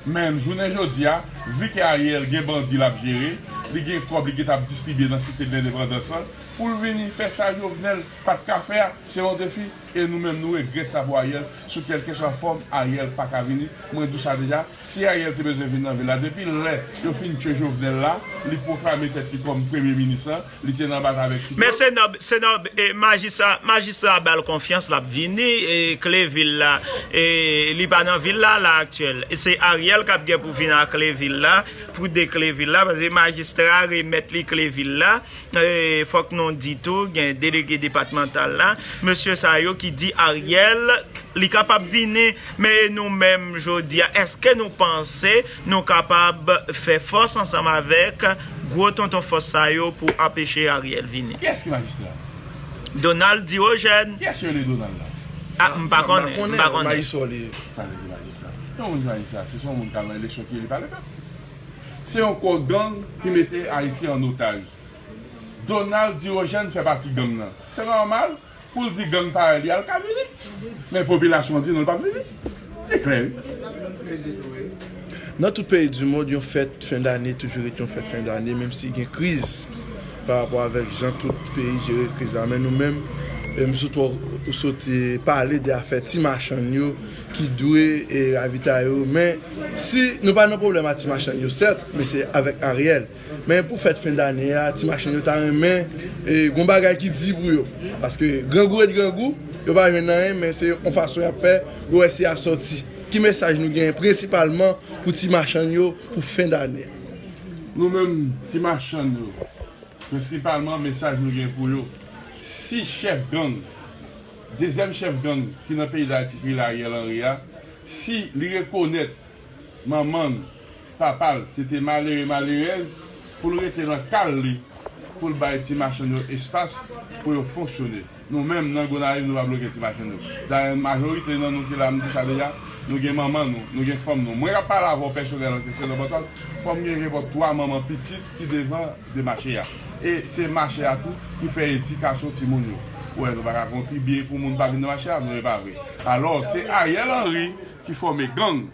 Men jounen jodi a, vi ke Ariel gen bandi l ap jere, li gen kòb li gentan ap distribye nan Site de Lendepandans lan, pou l vini fè sa Jovenel pa t ka fè a, se yon defi, e nou menm nou regrèt sa pou Ariel, sou kèlkeswa fòm Ariel pa ka vini, mwen di w sa deja, si Ariel te bezwen vin nan vil la, depi lè yo fin tchwe Jovenel la, li pwoklame tèt li kòm premye minis lan, li te nan batay avèk Tito. Men se nòb, se nòb, e, majistra, majistra ba l konfyans, l ap vini, e, kle vil la, e, li pa nan vil la, la aktyèl. E se Ariel k ap gen pou vin ak kle vil la, pou dekle vil la, paske majistra remèt li kle vil la. E, fòk nou di tou, gen delege depatmantal la, mesye sa yo ki di Ariel, li kapab vini, men nou menm jodi a, èske nou panse nou kapab fè fòs ansanm avèk gwo tonton fòs sa yo pou anpeche Ariel vini? Kiyès ki majistra? Donald Dirogène. Kiyès yo rele Donald la? A, m pa konnen, m pa konnen. Majistra w li ye. Sa vle di majistra. Yon moun ki majistra, se yon moun k al nan eleksyon ki eli pa lepèp. Se yon kò gang ki mete Ayiti an otaj. Donald Dirogène fè pati gang nan. Se nòmal pou l di gang parèy li a l ka vini. Men popilasyon an di non, l p ap vini. Li klè wi. Nan tout peyi di mond, yon fèt fen dane toujou rete yon fèt fen dane, menm si gen kriz pa rapò avèk jan tout peyi jere kriz la. Men nou menm, e, m sot wè w sot pale de afè ti machann yo ki dwe e, ravitaye yo. Men si nou pa nan pwoblèm a ti machann yo, sèt, men se avèk Ariel. Men pou fèt fen dane a, ti machann yo ta renmen e, gon bagay ki di pou yo. Paske grangou ret grangou, yo pa jwenn anyen, men se yon fason y ap fè, yo wè si y a sòti. Ki mesaj nou genyen prensipalman pou ti machann yo pou fen dane a? Nou menm, ti machann yo, prensipalman mesaj nou gen pou yo, si chèf gang, dezyèm chèf gang ki nan peyi Dayiti ki rele Ariel Henry a, si li rekonèt manman l, papa l, se te malere, malerèz, pou l rete nan kal li, pou l bay ti machann yo espas pou yo fonksyone. Nou menm, nan Gonayiv, nou pa bloke ti machann yo. Dayè, majorite nan nou ki la, m di sa deja, nou gen manman nou, nou gen fanm nou. Mwen k ap pale avè w pèsonèl an kesyon de bòtòs, fò m gen kenpòt twa manman pitit ki devan de mache a. E se mache a tou ki fè edikasyon timoun yo. Ou wè, nou pa ka kontribye pou moun pa vin nan mache a, non, e pa vre. Alò, se Ariel Henry ki fòme gang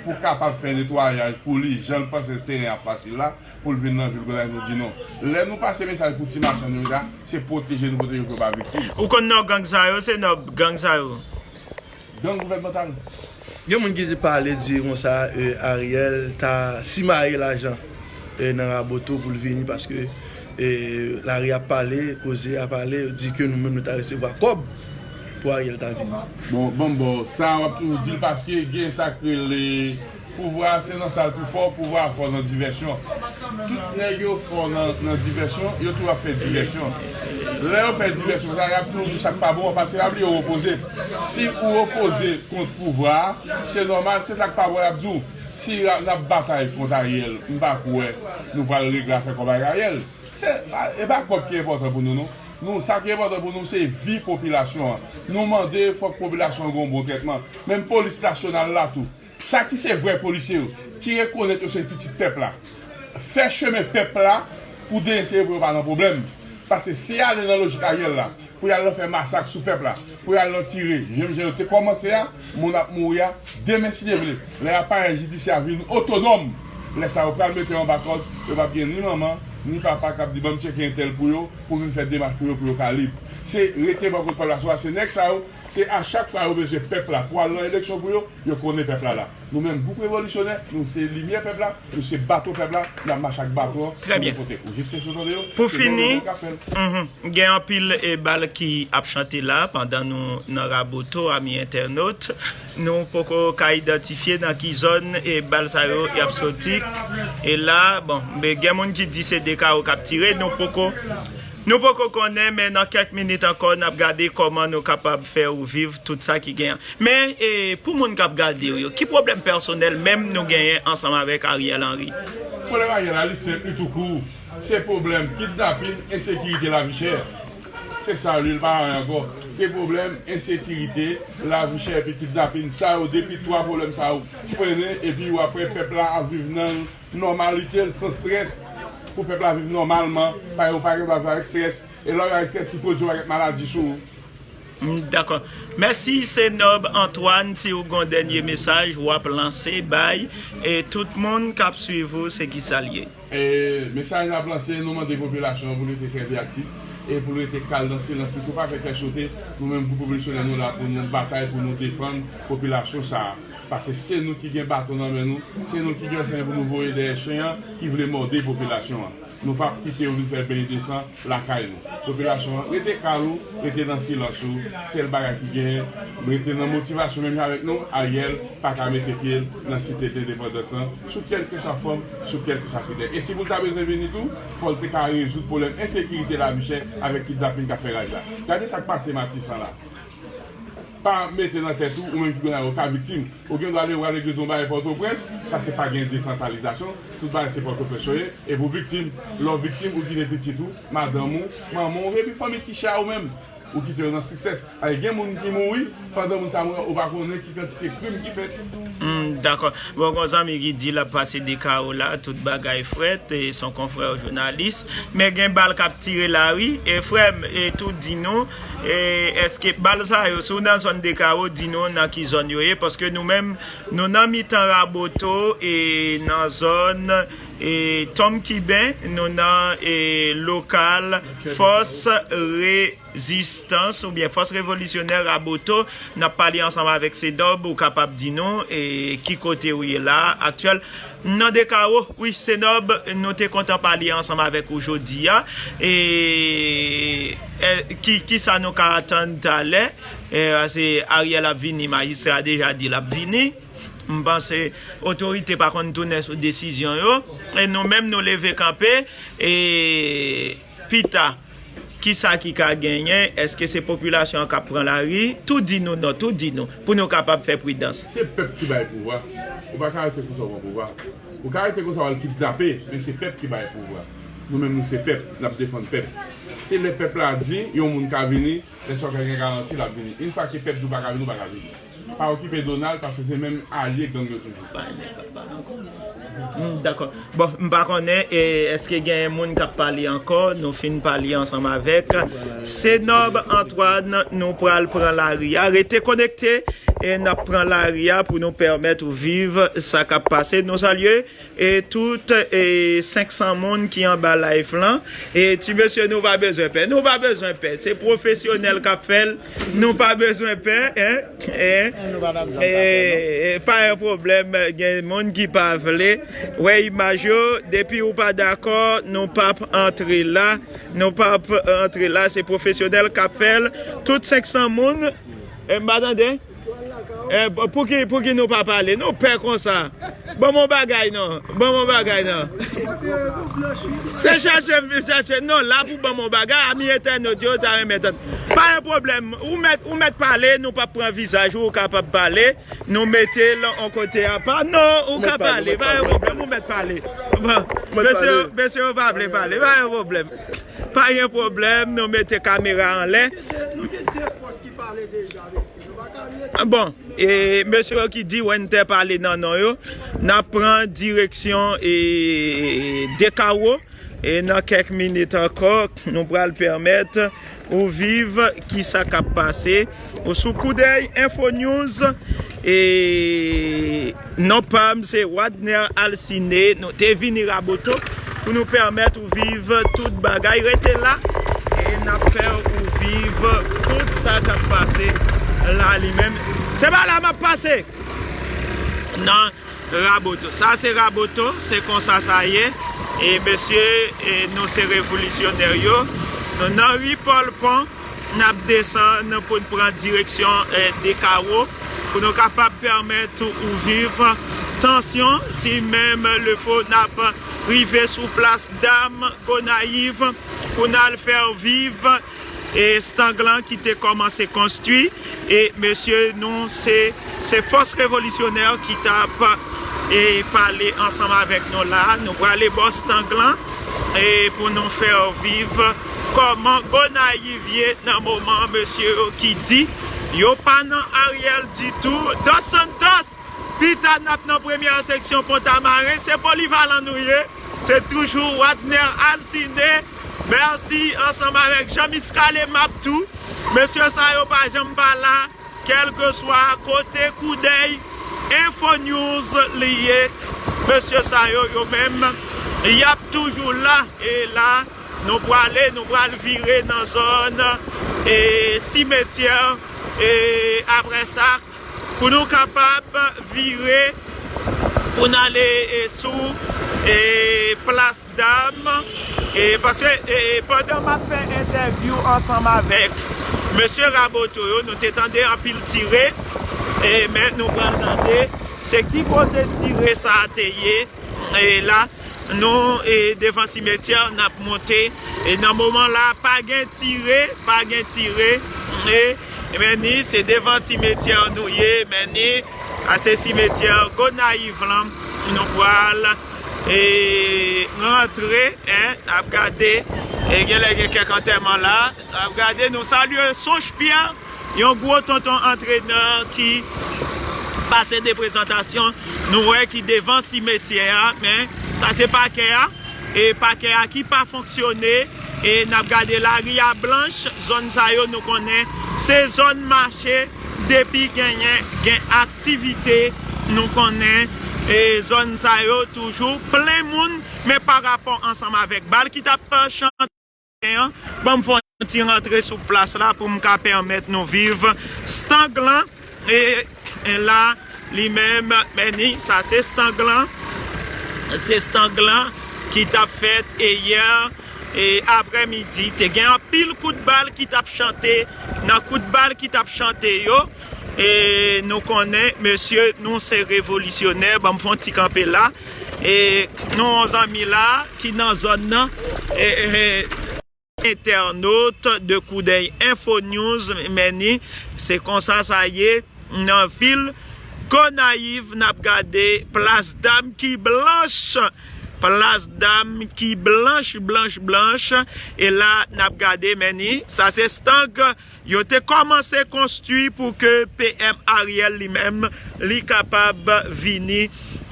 pou kapab fè netwayaj pou li, jan l panse teren ap fasil la, pou l vin nan vil Gonayiv, nou di non. Lè nou pase mesaj pou ti machann yo la, se pwoteje nou pwoteje pou yo pa viktim. Ou konn non gang sa yo, se non gang sa yo. Gang gouvènmantal. Gen moun ki te pale di konsa, e, Ariel ta simaye lajan, e, nan Raboto pou l vini paske, e, lari ap pale, koze a pale, yo di ke nou menm nou ta resevwa kòb pou Ariel ta vini. Bon, bon, bon, sa w ap toujou di l paske gen sa k rele pouvwa a, se nan sa l pi fò, pouvwa a fò nan divèsyon. Tout nèg yo fò nan, nan divèsyon, yo toujou ap fè divèsyon. Lè yo fè divèsyon sa, y ap toujou di sa k pa bon an, paske y ap di yo opoze. Si ou opoze kont pouvwa a, se nòmal, se sa k pa bon y ap di w. Si y a, n ap batay kont Ariel, m pa kwè nou pral regle afè kòb ak Ariel. Se, e pa kòb ki enpòtan pou nou, non. Nou, sa ki enpòtan pou nou, se vi popilasyon an. Nou mande fòk popilasyon an gen yon bon trètman. Menm polis nasyonal la tou. Sa ki se vrè polisye yo, ki rekonèt yo se pitit pèp la, fè chemen pèp la pou denonse yo pou yo pa nan pwoblèm. Paske si y ale nan lojik Ariel la, pou y al nan fè masak sou pèp la, pou y al nan tire, menm jan yo te kòmanse a, moun ap mouri a, demen si Dye vle, lè aparèy jidisyè a vin otonòm, lè sa yo pral mete yo anba kòd, yo p ap gen ni manman, ni papa k ap di ban m tcheke entèl pou yo, pou vin fè demach pou yo, pou yo ka lib. Se rete bò kot pèp la, swa se nèg sa yo, se a chak fwa yo bezwen pèp la pou al nan eleksyon pou yo, yo konnen pèp la la. Nou menm, gwoup revolisyonè, nou se limyè pèp la, nou se bato pèp la, n ap mache ak bato an pou nou pote kou. Jis se sou tande yo, pou fini, mhm, gen anpil, e, bal ki ap chante la pandan nou nan Raboto, ami entènot. Nou poko ka idantifye nan ki zòn, e, bal sa yo y ap soti. E la, bon, men gen moun ki di se de kawo k ap tire, nou poko Nou poko konnen, men nan kèk minit ankò, n ap gade kòman nou kapab fè ou viv tout sa ki genyen. Men, e, pou moun k ap gade w yo, ki pwoblèm pèsonèl menm nou genyen ansanm avèk Ariel Henry? Pwoblèm Ariel la, li senp, li tou kou. Se pwoblèm kidnapin, ensekirite, lavi chè. Se sa, li, li pa anyen ankò. Se pwoblèm ensekirite, lavi chè epi kidnapin. Sa yo, depi twa pwoblèm sa yo frennen, epi w ap wè pèp la ap viv nan nòmalite l, san strès, pou pèp la viv nòmalman, pa yo pa gen dwa viv avèk strès, e lè w viv avèk strès, li pwodui yon pakèt maladi sou ou. Mm, dakò. Mèsi, se Nob Antoine, si w gen yon dènye mesaj w ap lanse bay, e, tout moun k ap swiv ou, se ki sa l ye? E, mesaj n ap lanse, nou mande popilasyon an pou l rete trè veyatif, e pou l rete kal nan silans li tou, pa fè kè sote. Nou menm, gwoup revolisyonè, nou la pou nou batay, pou nou defann popilasyon sa a. Paske se nou ki gen baton nan men nou, se nou ki gen chen pou nou voye dèyè chen an ki vle mòde popilasyon an. Nou p ap kite yo vin fè beny de san lakay nou. Popilasyon an, rete kal ou, rete nan silans ou, sèl bagay ki genyen, rete nan motivasyon menm jan avèk nou, Ariel pa ka mete pye l nan site de lendepandans lan, sou kèlkeswa fòm, sou kèlkeswa kritè. E si pou l ta bezwen vini tou, fò l te ka rezoud pwoblèm ensekirite, lavi chè avèk kidnapin k ap fè raj la. Gade sa k pase Matisan la. Pa mete nan tèt ou, ou menm ki Gonayiv, ou ka viktim. Ou gen dwa leve w al regle yon bagay Pòtoprens, paske pa gen desantralizasyon, tout bagay se Pòtoprens yo ye, epi w viktim. Lè w viktim, ou kite pitit ou, madanm ou, manman w, epi fanmi ki chè a ou menm. Ou kite yo nan strès. Ay, gen moun ki mouri, pandan moun sa mouri, ou pa konnen ki kantite krim ki fèt. Hmm, dakò. Bon, gon zanmi ki di l ap pase de kawo la, tout bagay frèt, e se yon konfrè jounalis. Men gen bal k ap tire la, wi. E frè m, e tou di nou, e èske bal sa yo, si w nan zòn de kawo, di nou nan ki zòn yo ye, paske nou menm, nou nan mitan Raboto, e nan zòn, e Tonm Kiben, nou nan, e lokal Fòs Re- Rezistans oubyen Fòs Revolisyonè Raboto, n ap pale ansanm avèk Senob, ou kapab di nou, e, ki kote ou ye la, aktyèl. Nan de kawo, wi, Senob, nou te kontan pale ansanm avèk ou jodi a. E, e, ki, ki sa nou ka atann talè? E, se Ariel ap vini, majistra a deja di l ap vini. M panse otorite pa konn tounen sou desizyon yo. E nou menm, nou leve kanpe. E pita, kisa ki ka genyen? Èske se popilasyon an k ap pran lari? Tou di nou non, tou di nou, pou nou kapab fè pridans. Se pèp ki bay pouvwa. Ou pa ka rete konsa w pran pouvwa. Ou ka rete konsa w al kidnape, men se pèp ki bay pouvwa. Nou menm, nou se pèp, n ap defann pèp. Se lè pèp la di yon moun ka vini, lè sa w ka gen garanti l ap vini. Yon fwa ke pèp di w pa ka vini, w pa ka vini. Pa okipe Donald, paske se menm alye gang yo toujou. Hmm, dakò. Bon, m pa konnen, e, èske gen moun k ap pale ankò? Nou fin pale ansanm avèk Senob Antoine, nou pral pran lari a. Rete konekte, e n ap pran lari a pou nou pèmèt ou viv sa k ap pase. Nou salye e tout e senk san moun ki anba live lan. E ti mesye, nou pa bezwen pè. Nou pa bezwen pè. Se pwofesyonèl k ap fè l. Nou pa bezwen pè, en? En? E, e, pa yon pwoblèm. Gen moun ki pa vle wè imaj yo. Depi ou pa dakò, nou p ap antre la. Nou p ap antre la. Se pwofesyonèl k ap fè l. Tout senk san moun. E, m pa tande? E, pou ki, pou ki nou pa pale? Nou pè konsa. Ban m yon bagay non. Ban m yon bagay non. Se chache m vin chache. Non, la pou ban m yon bagay, ami entènot yo ta renmen tann. Pa yon pwoblèm. Ou mèt, ou mèt pale, nou p ap pran vizaj ou, ou kapab pale. Nou mete l yon kote apa. Non, ou ka pale, pa yon pwoblèm, ou mèt pale. Bon, mesye, mesye yo pa vle pale, pa yon pwoblèm. Pa gen pwoblèm, nou mete kamera anlè. Nou gen de fòs ki pale deja, mesye. Nou pa ka rete. Bon, e mesye yo ki di Wenter pale nan non yo, n ap pran direksyon e Dekawo. E nan kèk minit ankò, nou pral pèmèt ou viv kisa k ap pase. Ou sou Koudèy Info News. E non pa m se Wadner Alcine. Nou te vini Raboto pou nou pèmèt ou viv tout bagay. Rete la e n ap fè ou viv tout sa k ap pase la li menm. Se pa la m ap pase nan Raboto. Sa se Raboto, se konsa sa ye. E mesye, e nou se revolisyonè yo. Nou nan ri Pòlpon, n ap desann pou n pran direksyon e Dekawo, pou nou kapab pèmèt ou viv tansyon, si menm lefo n ap rive sou plas dam Gonayiv, pou n al fè viv e stang lan ki te kòmanse konstwi. E mesye, nou se, se fòs revolisyonè ki t ap e pale ansanm avèk nou la. Nou prale bò stang lan e pou nou fè viv kòman Gonayiv ye nan moman mesye yo ki di yo pa nan Ariel ditou. Dos Santos, pita n ap nan premyè seksyon Pòtamaren. Se polivalan nou ye. Se toujou Wadner Alcine. Mèsi ansanm avèk Jean Miscalé Map tou. Mesye sa yo pa janm pa la, kèlkeswa kote Koudèy Info News li ye. Mesye sa yo, yo menm, y ap toujou la. E la, nou prale, nou pral vire nan zòn e simetyè. E apre sa, pou nou kapab vire, pou n ale e sou e plas dam. E paske e pandan m ap fè entèvyou ansanm avèk mesye Raboto yo, nou te tande anpil tire. E men nou pral tande se ki kote tire sa a te ye. E la, nou e devan simetyè, n ap monte. E nan moman la, pa gen tire, pa gen tire. E men ni se devan simetyè nou ye, men ni a se simetyè Gonayiv lan. Nou pral e rantre, en, n ap gade. E genlè gen kèk antèman la. N ap gade, nou salye Sonj Pyè, yon gwo tonton antrenè ki pase de prezantasyon. Nou wè ki devan simetyè a, men sa se pakè a. E pakè a ki pa fonksyone. E n ap gade lari a blanch, zòn sa yo nou konnen se zòn mache. Depi genyen, gen aktivite, nou konnen e zòn sa yo toujou plen moun. Men pa rapò ansanm avèk bal ki t ap chante an, ban m fè yon ti rantre sou plas la pou m ka pèmèt nou viv stang lan. E, e la, li menm, men ni, sa se stang lan. Se stang lan ki t ap fèt e yè e aprèmidi. Te gen anpil kout bal ki t ap chante. Nan kout bal ki t ap chante yo, e nou konnen, mesye, nou se revolisyonè. Ban m fè yon ti kanpe la. E nou yon zanmi la ki nan zòn nan. E, e, entènot de Koudèy Info News, men ni, se konsa sa ye nan vil Gonayiv. N ap gade plas dam ki blanch. Plas Dam ki blanch, blanch, blanch. E la, n ap gade, men ni, sa se stand yo te kòmanse konstwi pou ke P M Ariel li menm, li kapab vini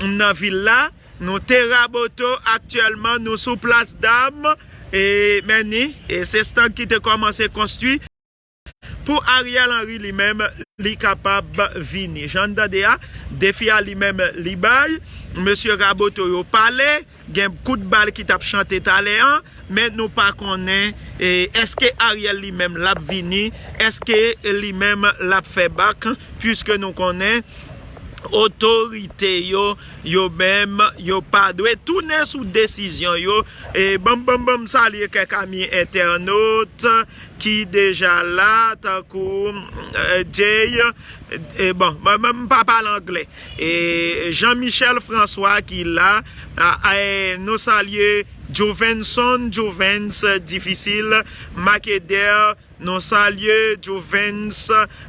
nan vil la. Nou te Raboto, aktyèlman, nou sou Plas Dam. E, men ni, e se stand ki te kòmanse konstwi pou Ariel Henry li menm, li kapab vini. Jan n tande a, defi a li menm, li bay. Mesye Raboto yo pale, gen kout bal ki t ap chante talè an, men nou pa konnen, e, èske Ariel li menm l ap vini, èske li menm l ap fè bak, piske nou konnen otorite yo, yo menm, yo pa dwe tounen sou desizyon yo. E, ban m, ban m, ban m salye kèk ami entènot ki deja la, tankou, e, Jay, e, bon, mwen, mwen, m pa pale anglè. E, Jean Michel François ki la, a, a, e, nou salye Jovenson, Jovens, Difisil, Makeder, nou salye Jovens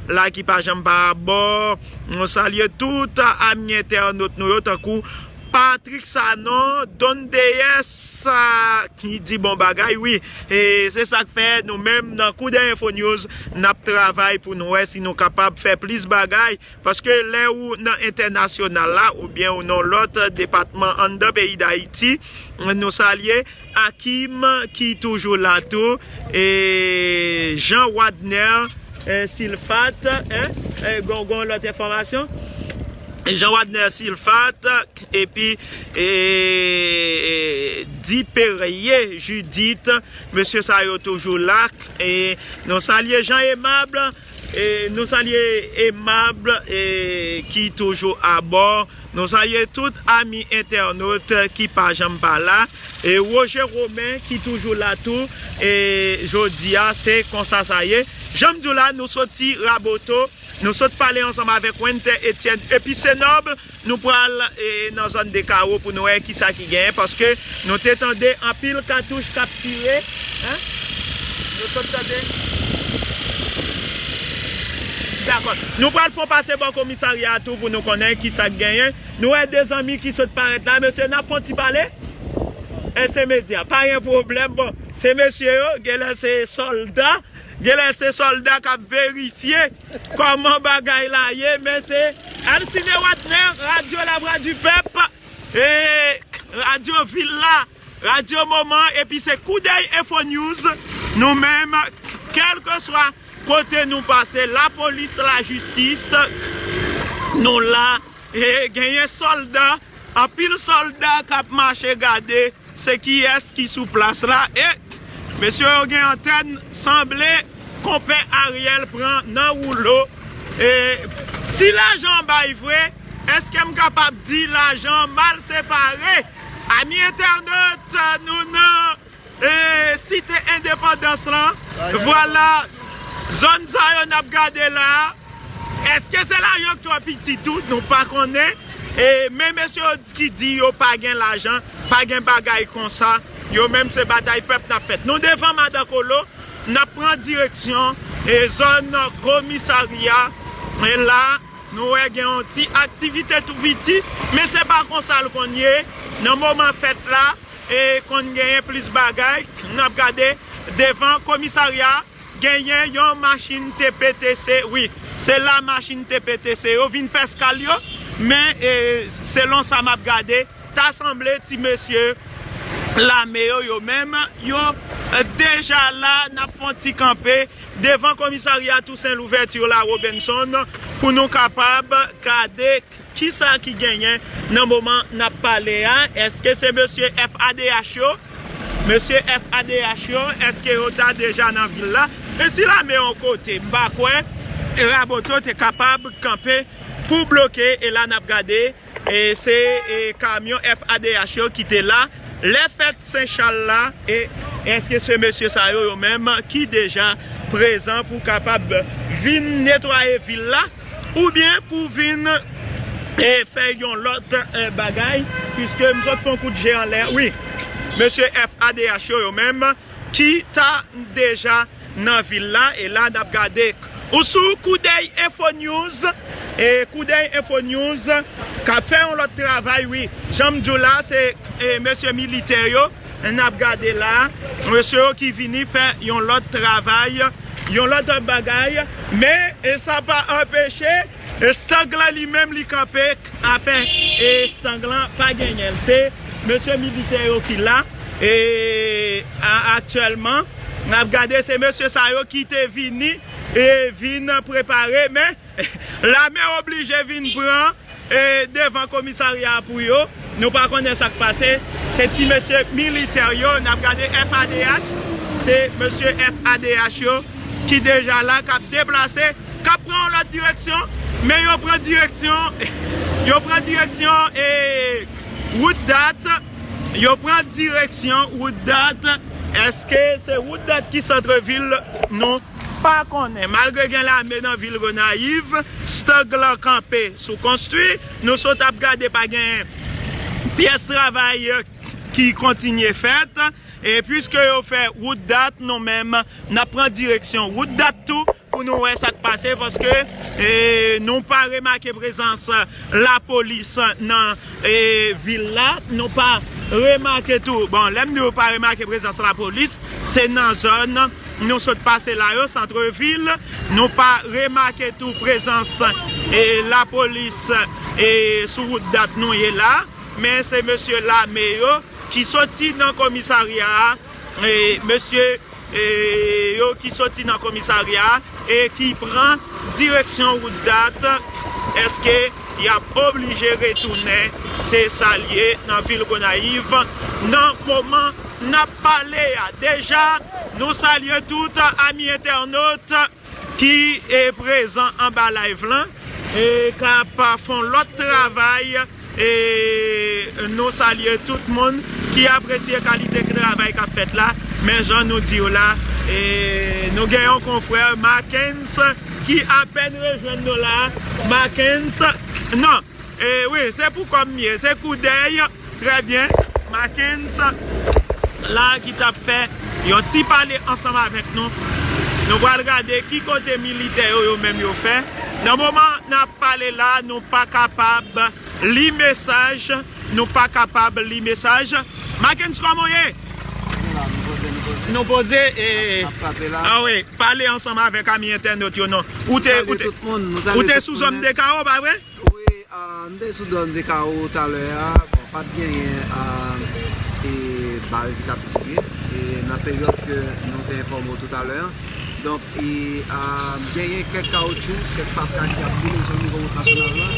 la ki pa janm pa abò, nou salye tout ami entènot nou yo, tankou Patrick Sanon, Don Deyès, a, ki di bon bagay, wi. E se sa k fè nou menm nan Koudèy Info News, n ap travay pou nou wè si nou kapab fè plis bagay. Paske lè ou nan entènasyonal la, oubyen ou nan lòt depatman anndan peyi Dayiti, nou salye Akim ki toujou la tou, e Jean Wadner, e, Silfat, en, e, gon, gon lòt enfòmasyon. Jean Wadner Silfat, epi, e, Diperye Judith, mesye sa yo toujou la, e nou salye Jean Aimable, e nou salye Aimable, e ki toujou abò. Nou salye tout ami entènot ki pa janm pa la. E Roger Romain ki toujou la tou. E jodi a, se konsa sa ye. Jan m di w la, nou soti Raboto. Nou sot pale ansanm avèk Wenter Etienne epi Senob. Nou pral, e, nan zòn de Kawo pou nou wè kisa ki genyen, paske nou te tande anpil katouch k ap tire. En? Nou sot tande. Dakò. Nou pral fè yon pase bò komisarya a tou pou nou konnen kisa k genyen. Nou wè de zanmi ki sot parèt la. Mesye, n ap fè yon ti pale. E se medya. Pa gen pwoblèm. Bon, se mesye yo. Genlè se sòlda. Genlè se sòlda k ap verifye kòman bagay la ye. Men se Alcine Wadner, Radyo Lavwadipèp, e Radyo Vil la, Radyo Moman, epi se Koudèy Info News. Nou menm, kèlkeswa kote nou pase, lapolis, lajistis, nou la. E genyen sòlda, anpil sòlda k ap mache gade se kiyès ki sou plas la. E mesye yo gen antèn, sanble konpè Ariel pran nan woulo. E si lajan bay vre, èske m kapab di lajan mal separe? Ami entènot, nou nan, e, Site Endepandans lan. Vwala, zòn sa yo n ap gade la. Èske se lajan k twò piti tou? Nou pa konnen. E, men mesye yo ki di yo pa gen lajan, pa gen bagay konsa, yo menm se batay pèp n ap fèt. Nou devan Madan Kolo, n ap pran direksyon, e, zòn komisarya. E la, nou wè gen yon ti aktivite tou piti, men se pa konsa l konn ye. Nan moman fèt la, e konn genyen plis bagay. N ap gade devan komisarya, genyen yon machin T P T C, wi, se la machin T P T C yo vin fè eskal yo, men, e, selon sa m ap gade, ta sanble ti mesye lame yo, yo menm, yo, e, deja la, n ap fè yon ti kanpe devan komisarya Toussaint Louverture la, Robinson, pou nou kapab gade kisa ki genyen nan moman n ap pale a. Èske se mesye F A D H yo? Mesye F A D H yo, èske yo ta deja nan vil la? E si lame yon kote, m pa kwè Raboto te kapab kanpe pou bloke. E la n ap gade, e se, e, kamyon F A D H yo ki te la lè fèt Sen Chal la. E èske se mesye sa yo, yo menm ki deja prezan pou kapab vin netwaye vil la, oubyen pou vin, e, fè yon lòt, e, bagay? Piske m sot fè yon kout je anlè, wi, mesye F A D H yo, yo menm ki ta deja nan vil la. E la n ap gade Ou sou Koudèy Info News, e Koudèy Info News k ap fè yon lòt travay, wi. Jan m di w la, se e, mesye militè yo, n ap gade la, mesye yo ki vini fè yon lòt travay, yon lòt bagay, men e sa pa anpeche e Stang lan li menm li kanpe afè e Stang lan pa genyen l. Se mesye militè yo ki la e a- aktyèlman. N ap gade se mesye sa yo ki te vini e vin prepare, men lame oblije vin pran e devan komisarya a pou yo. Nou pa konnen sa k pase. Se ti mesye militè yo, n ap gade F A D H. Se mesye F A D H yo ki deja la, k ap deplase, k ap pran yon lòt direksyon, men yo pran direksyon, yo pran direksyon e wout Dat, yo pran direksyon wout Dat. Èske se wout Dat ki santrevil? Nou pa konnen. Malgre gen lame nan vil Gonayiv, Stang lan kanpe sou konstwi. Nou sot ap gade pa gen pyès travay ki kontinye fèt. E piske yo fè wout Dat, nou menm, n ap pran direksyon wout Dat tou pou nou wè sa k pase, paske e, nou pa remake prezans lapolis nan e, vil la. Nou pa remake tou, bon, lè m di yo pa remake prezans lapolis, se nan zòn nou sot pase la yo, santrevil, nou pa remake tou prezans e, lapolis e, sou wout Dat nou ye la, men se mesye lame yo ki soti nan komisarya a, e, mesye e, yo ki soti nan komisarya a e ki pran direksyon wout Dat. Èske y ap oblije retounen? Se sa l ye nan vil Gonayiv nan moman n ap pale a. Deja, nou salye tout ami entènot ki e, prezan anba live lan e k ap fè yon lòt travay. E nou salye tout moun ki apresye kalite travay k ap fèt la. Men jan nou di w la, e nou gen yon konfrè, Mackenz, ki apèn rejwenn nou la. Mackenz, non, e wi, se pou kòm m ye, se Koudèy. Trè byen. Mackenz la ki t ap fè yon ti pale ansanm avèk nou. Nou pral gade ki kote militè yo, yo menm yo fè. Nan moman n ap pale la, nou pa kapab li mesaj. Nou pa kapab li mesaj. Mackenz, kòman w ye? Nou poze, nou poze. Nou poze, e, n ap frape la. Ah wi, pale ansanm avèk ami entènot yo non. Ou te, ou te, ou te sou zòn Dekawo, pa vre? Wi, ah, m te sou zòn Dekawo talè a. Bon, pa t genyen, ah, e, bal ki t ap tire. E nan peryòd ke nou te enfòme w toutalè a. Donk, e, ah, genyen kèk kawotchou, kèk fatra ki ap boule sou nivo wout nasyonal la.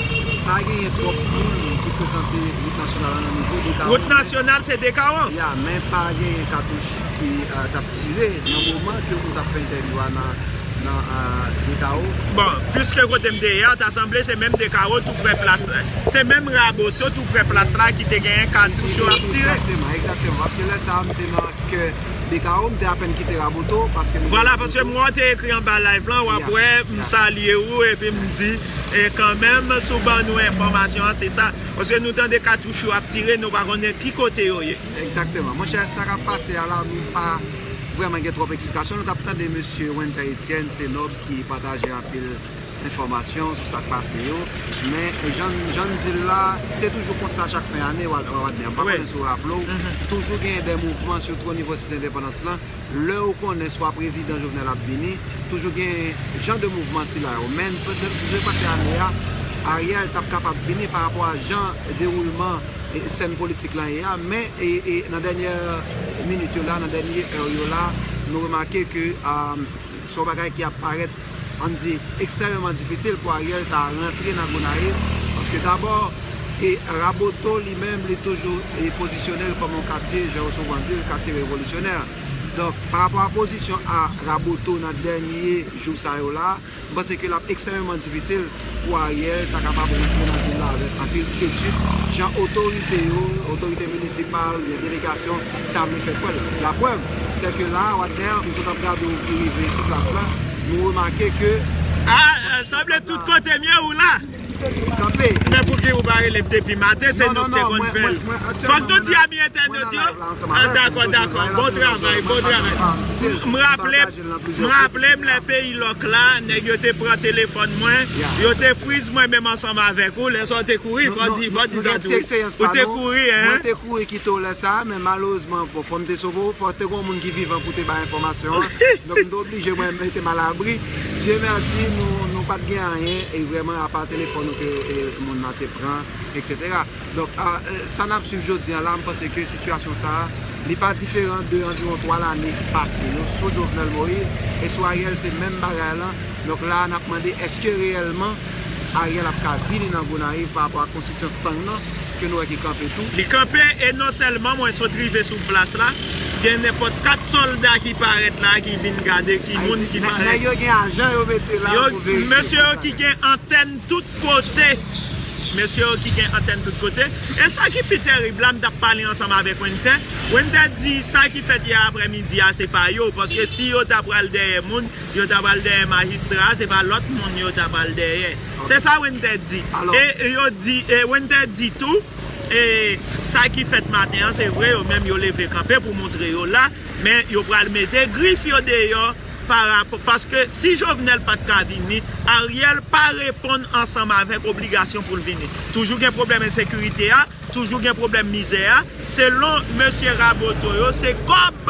Pa genyen twòp moun ki frekante wout nasyonal la nan nivo Dekawo. Wout nasyonal se Dekawo? Ya, men pa genyen katouch ki, ah, t ap tire nan moman ke ou t ap fè entèvyou a nan, nan, ah, Dekawo. Bon, piske kote m te ye a, ta sanble se menm Dekawo tou prè plas la. Se menm Raboto tou prè plas la ki te genyen katouch yo ap tire. Egzakteman, egzakteman. Paske lè sa a, m te nan kè Dekawo, m te apèn kite Raboto, paske nou... Vwala, paske m wè w te ekri anba live lan, w ap wè, m salye ou, epi m di, e kanmenm, si w ban nou enfòmasyon an, se sa. Paske nou tande katouch yo ap tire, nou pa konnen ki kote yo ye. Egzakteman. Monchè, sa k ap pase a la, nou pa vrèman gen twòp eksplikasyon. Nou t ap tande mesye Wenter Etienne, se nòb ki pataje anpil enfòmasyon sou sa k pase yo. Men, jan, jan n di l la, se toujou konsa chak fen ane, Wa-, Wa-, Wadner. M pa konnen si w raple w, toujou genyen de mouvman, sitou o nivo Site Endepandans lan. Lè ou konnen swa prezidan Jovenel ap vini, toujou gen jan de mouvman sila yo. Men, nou dwe panse ane a, Ariel t ap kapab vini pa rapò a jan dewoulman, e, sèn politik lan ye a. Men, e, e, nan dènyè minit yo la, nan dènyè è yo la, nou remake ke, a, se yon bagay ki ap parèt, ann di, ekstrèmeman difisil pou Ariel ta rantre nan Gonayiv, paske dabò, e Raboto li menm, li toujou, e pozisyone l kòm yon katye, jan yo souvan di l, katye revolisyonè. Donk, pa rapò a pozisyon a Raboto nan dènye jou sa yo la, m panse ke l ap ekstrèmeman difisil pou Ariel ta kapab rantre nan vil la avèk anpil kyetid, jan otorite yo, otorite minisipal, oubyen delegasyon, ta vle fè kwè l. Laprèv, sè ke la, Wadner, nou sot ap gade w ki rive sou plas la, nou remake ke Ah, sanble tout kote m ye ou la. Men pouki ou pa rele m depi maten, se nou ki te konn fè l. Fòk nou di ami entènòt yo. Ah, dakò, dakò. Bon travay, bon travay. M raple m, m raple m lè peyi lòk la, nèg yo te pran telefòn mwen, yo te friz mwen menm ansanm avèk ou, lè sa w te kouri, fò di, fò di sa tou. Ou te kouri, hein? Mwen te kouri kite w lè sa, men malerezman, bon, fò m te sove w, fò te gon moun ki vivan pou te bay enfòmasyon an. Donk, m te oblije mwen mete m alabri. Dye mèsi, nou, nou pa t gen anyen, e vrèman, apa telefòn nou ke e, moun nan te pran, etsetera. Donk, a, e, sa n ap swiv jodi a la, m panse ke sitiyasyon sa a, li pa diferan de anviwon twa lane pase yo, sou Jovenel Moïse e sou Ariel, se menm bagay lan. Donk, la a, n ap mande, èske reyèlman Ariel ap ka vini nan Gonayiv pa rapò a konstitiyans tang nan, ke nou wè ki kanpe tou? Li kanpe, e non sèlman mwen sot rive sou plas la, gen nenpòt kat sòlda ki parèt la, ki vin gade ki moun ki parèt. Nèg yo gen ajan yo mete la pou verifye. Mesye yo ki gen antèn tout kote. Mesye yo ki gen antèn tout kote. E sa ki pi terib la, m t ap pale ansanm avèk Wenter. Wenter di sa ki fèt yè aprèmidi a, se pa yo. Paske si yo ta pral dèyè moun, yo ta pral dèyè majistra, se pa lòt moun yo ta pral dèyè. Se sa Wenter di. E yo di, e Wenter di tou, e sa ki fèt maten an, se vre, yo menm yo leve kanpe pou montre yo la, men yo pral mete grif yo deyò pa rapò, paske si Jovenel pa t ka vini, Ariel pa reponn ansanm avèk obligasyon pou l vini. Toujou gen pwoblèm ensekirite a, toujou gen pwoblèm mizè a. Selon mesye Raboto yo, se kòb